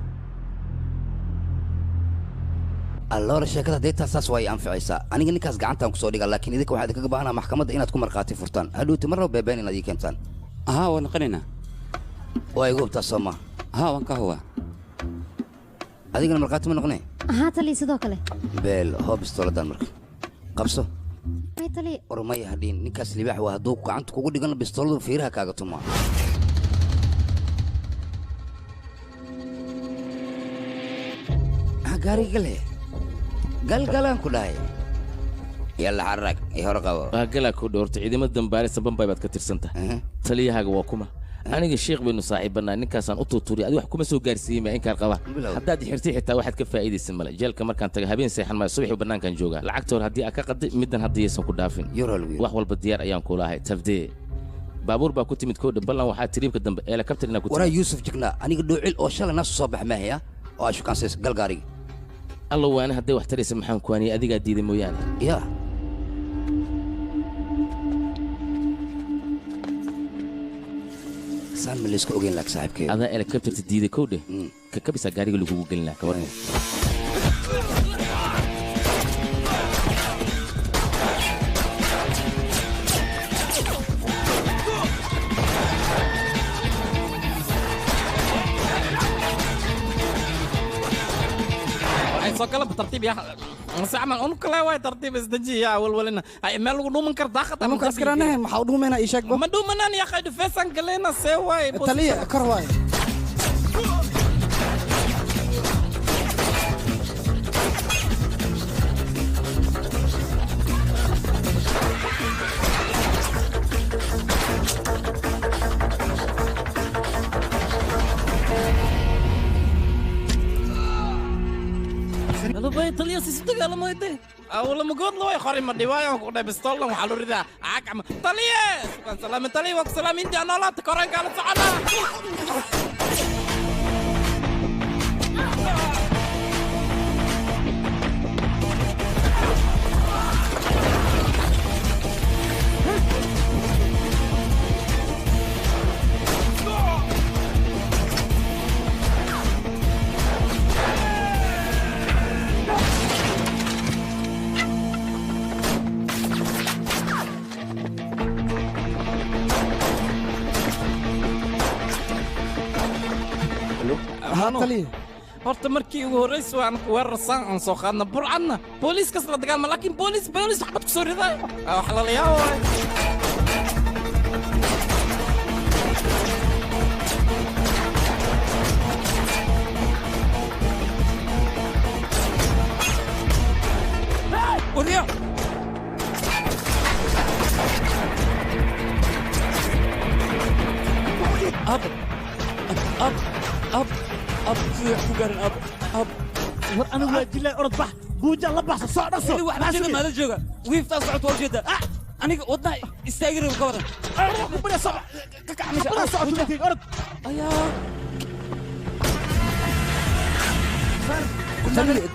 Alloora sheekada haddee taas saas waa i anficaysaa. Aniga ninkaas gacantaan ku soo dhigaa, laakiin idinka waxaa idinkaga baahanaa maxkamadda inaad ku markhaati furtaan. Hadhowti marnaba beebeen inaad ii keentaan. Haa, waan noqonaynaa. Waa igu hubtaa soo maa? Haa, waan ka hubaa. Adigana markhaati ma noqonay? Haa taliya, sidoo kale. Beel, hoo bistooladan marka. Qabso. May taliya. War maya hadhiin, ninkaas libaax waa hadduu gacanta kugu dhigana bistooladu fiiraha kaaga tumaa. Ah, gaariga gale. Galgalaan ku dhahay. Yalla xarag, i hor qabo. Waa galaa ku dhowrtay ciidamada dambaarista Bombay baad ka tirsan tahay. Taliyahaaga waa kuma? Aniga sheekh baynu saaxiibanaa, ninkaasaan u tuurtuuriyay, adiga wax kuma soo gaarsiiyey ma inkaar qaba. Haddaad xirtay xitaa waxaad ka faa'iidaysan male. Jeelka markaan taga habeen seexan maayo, subaxii bannaankaan joogaa. Lacagta hore haddii aad ka qadday, middan hadda yaysan ku dhaafin. Wax walba diyaar ayaan kula ahay. Tafdee. Baabuur baa ku timid koodha, ballan waxaa tiriibka dambe helicopter inaa ku Waraa timid. Yuusuf Jignaa, aniga dhoocil oo shalay naas soo bax maahaya oo aad shukaansays gal gaariga. Allo waana hadday wax taraysa maxaan ku aniyay adigaa diiday mooyaane. Yaa. Saan ma laysku ogeyn laak saaxiibkay? Adaa helicopterta diiday koodhe. Ka kabisaa gaariga lagugu gelin lahaa ka warran. Ay soo kala tartiib ya. Mase camal unu kale waay tartiib isdeji ya walwalina. Ay meel lagu dhuuman kar daaqad ama Nimanka askaranahay maxaa u dhuumaynaa ii sheeg bo. Ma dhuumanaan ya qaydu feesan galena see waay. Taliya kor waay. Alubay taliya si dagaalamay. Awla magood loo qori ma dhiwaayo ku dhahay bistoolan waxaa loo ridaa caag ama taliye. Sugan salaam taliye waa ku salaam intii aan noolaata koranka la socona. Horta markii ugu horreysay waan ku weerarsan aan soo qaadna burcadna booliiskas la dagaalma, laakiin booliis booliis waxbad ku soo riday wax lala yaabo waay. Warriyo! Ab, ab, ab, ab, sidii wax ku gaarin ab, ab. War anigu waa dilay, orod bax, buuja la baxso, soo dhaso. Ini wax jira maala jooga. Wiiftaa socoto waa ujeedaa. Ah, aniga wadnaha istaagi rabo ka waran. Kubada soco, ka kac meesha. Kubada soco, orod. Ayaa.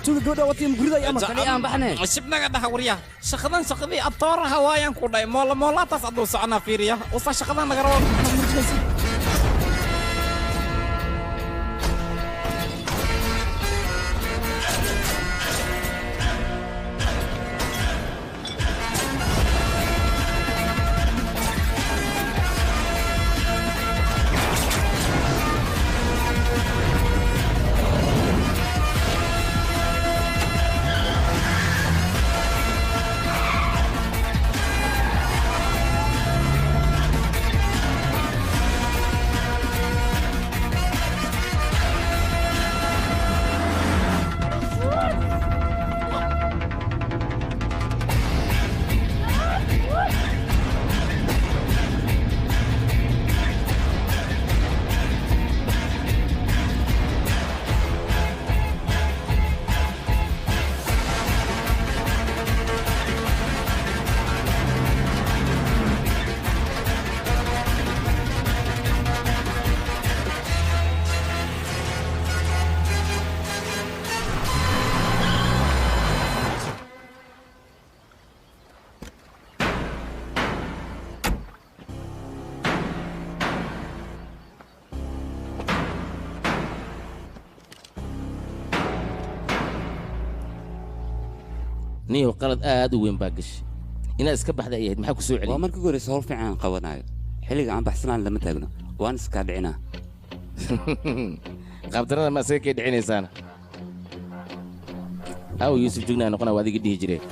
Tuuga gabadha watay gurida ama Shibnaga dhaha warya. Shaqadan shaqadii atooraha waayaan ku dhahay moola moolaataas aduu soconaa fiiriya. Usa shaqadan naga rabo. Niyow qalad aad u weyn baa gashay. Inaad iska baxda ay ahayd, maxaa ku soo celiyay? Waa markii ugu horreysa howl fiican aan qabanayo. Xilliga aan baxsanaan lama taagno, waan iskaa dhicinaa. Qaabdarada ma isaga kay dhicinaysaana? Aw Yuusuf Jugnaa noqona waa adiga dhihi jiree.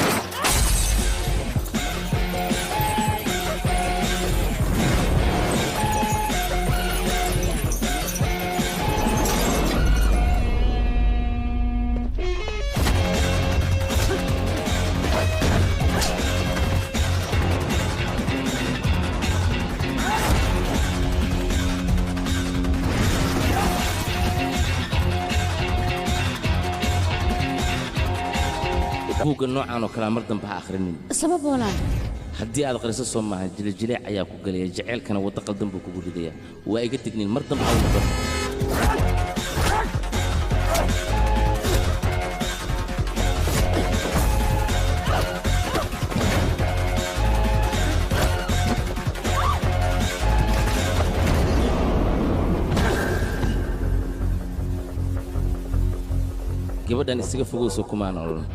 Buugga noocan oo kalea mar dambe ha akhrinin. Sabab walaal? Haddii aad akhriso soo maaha, jilejileec ayaa ku gelaya, jaceylkana waddo qaldan buu kugu ridayaa. Waa iga dignin, mar dambe ha u noqon. Gabadhan isaga fogowso kumaan odhan.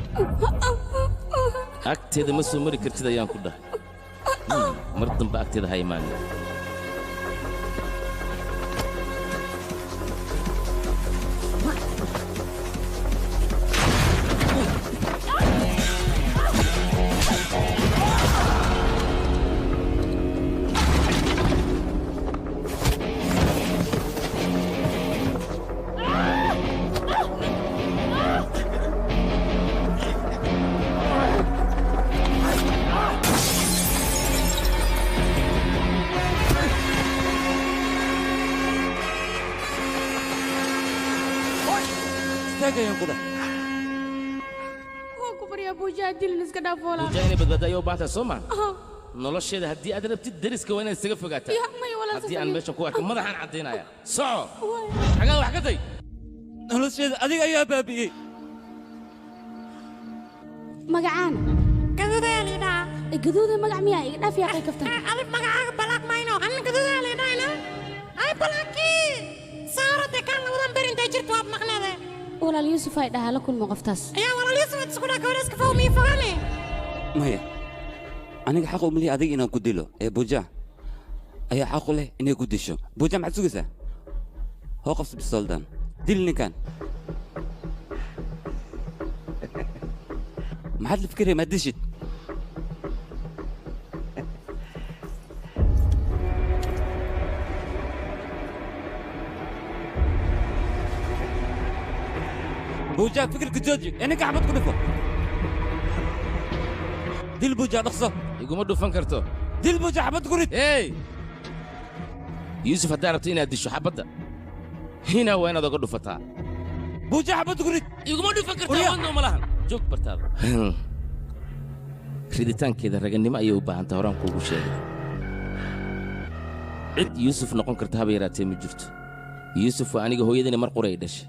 Agteeda ma soo mari kartid ayaan ku dhahay. Mar dambe agteeda ha imaanin. Istaag ayaan ku dhahay. Waan ku baryaa Buuja, dilin iska dhaaf walaal. Buuja inay badbaado ayay u baahan tahay soo maa? Nolosheeda haddii aad rabtid deriska waa inaad isaga fogaataa. Ya, maya walaal. Haddii aan meesha ku arko madaxaan caddaynaya. Soco, xagaa wax ka day. Nolosheeda adiga ayaa baabi'iyey. Magacaana? Gaduudaa liidhaa. Gaduuda magac miyaa? Iga dhaaf yaaqay kaftan. Alif magacaaga balaaq mayno, anna gaduudaa liidhaayna. Ay balaaqii saarade kaan labadan ber intay jirto waad maqneede. Walaal Yuusuf ay dhahaa, la kulmo qoftaas. Ayaa walaal Yuusuf aad isku dhaa gabadha iska fow mii fogaane. Maya, aniga xaq uma lihi adiga inaan ku dilo, ee Buuja ayaa xaq u leh inay ku disho. Buuja, maxaad sugaysaa? Hoo qabso bistooldan, dil ninkan. Maxaad la fikiraya? Maad dishid. Buuja, fikirka jooji ee ninka xabad ku dhufo. Dil Buuja, dhaqso. Iguma dhufan karto. Dil Buuja, xabad ku rid. Hey Yuusuf, haddaad rabto inaad disho xabadda hina waa inaad oga dhufataa. Buuja, xabad ku rid. Iguma dhufan kartaa, wadno ma lahan. Joog bartaada. Riditaankeeda raganimo ayay u baahan tahay, horaan kuugu sheegay. Cid Yuusuf noqon karta haba yaraatee ma jirto. Yuusuf waa aniga, hooyadani mar qura ay dhashay.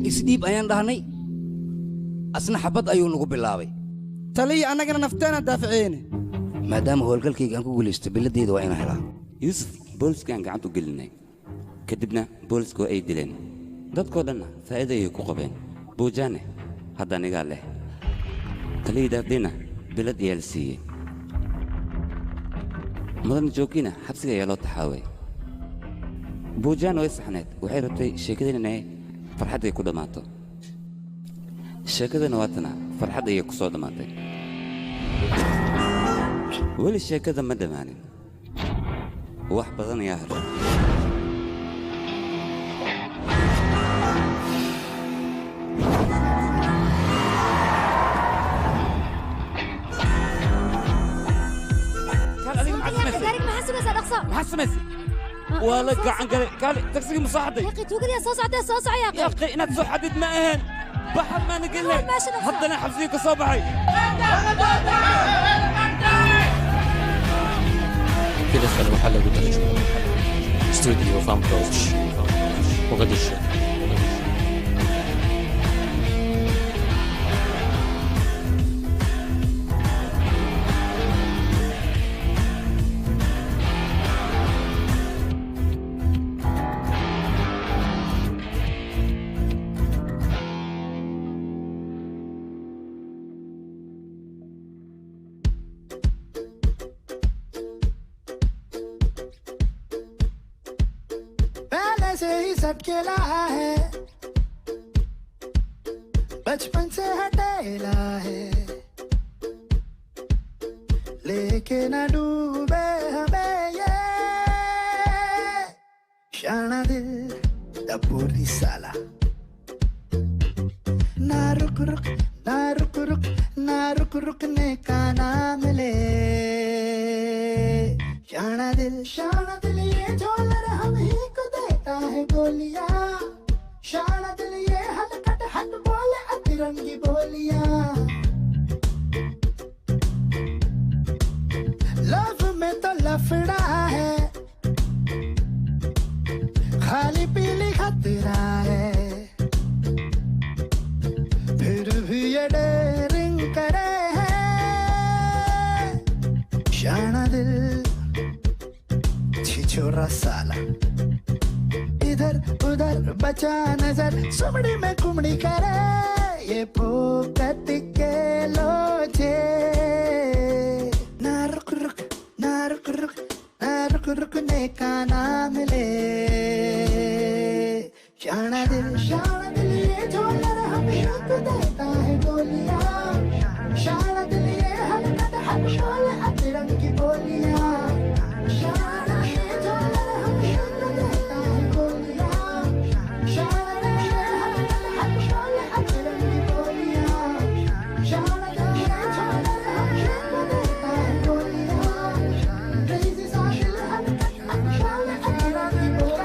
Isdhiib ayaan dhahnay, asna xabad ayuu nagu bilaabay. Taliya, annagana nafteena daaficeyne. Maadaama howlgalkayga aan ku guulaysto, biladayda waa inaan helaa. Yuusuf booliska aan gacanta u gelinay, kadibna booliska waa ay dileen. Dadkoo dhanna faa'iido ayay ku qabeen. Buujaane hadda anigaa leh. Taliyii daafdina bilad ayaa la siiyey. Mudan joogina xabsiga ayaa loo taxaaway. Buujaana way saxneed, waxay rabtay sheekadan inay farxad ay ku dhammaato. Sheekadana waatana farxad ayay ku soo dhammaatay. Weli sheekada ma dhammaanin, wax badan ayaa haray. Gaariga maxaa sugaysaa? Dhaqso. Maxaa samaysay? Waa la gacan galay. Kaali, tagsigii ma soo xaday? Yaqi, tuugadiyaa soo socdee, soo soco yaaqi. Yaqi, inaad soo xadid ma ahayn. Baxar maana gelnay, haddana xabsigii ka soo baxay. Filimkan waxaa lagu tarjumay Studio Fanproj, Mogadishu. पहले से ही सटकेला है, बचपन से हटेला है, लेके न डूबे हमें ये शाना दिल टपोरी साला। ना रुक रुक ना रुक रुक ना रुक रुकने का नाम ले, शाना दिल ये झोलर हम ही को देता है गोलियां, शाना दिल ये हलकट हट बोले अतिरंगी बोलियां। लव में तो लफड़ा है, खाली पीली खतरा है, फिर भी ये डेरिंग करे है, शाना दिल छिछोरा साला। इधर उधर बचा नजर, सुमड़ी में कुमड़ी करे ये फोकट के लोचे। ना रुक रुक ना रुक रुक ना रुक रुकने का नाम ले, शाना दिल ये झोलर हम ही को देता है गोलियां, शाना दिल ये हलकट हट बोले अतरंगी बोलियां, शाना ये झोलर हम ही को देता है गोलियां, शाना दिल ये हलकट हट बोले अतरंगी बोलियां, शाना दिल ये झोलर हम ही को देता है गोलियां, क्रेजी सा दिल हलकट हट बोले अतरंगी बोलियां।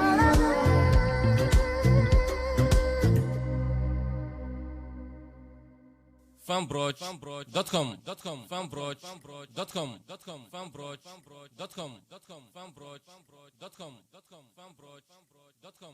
Fanproj.com Fanproj.com Fanproj.com Fanproj.com Fanproj.com.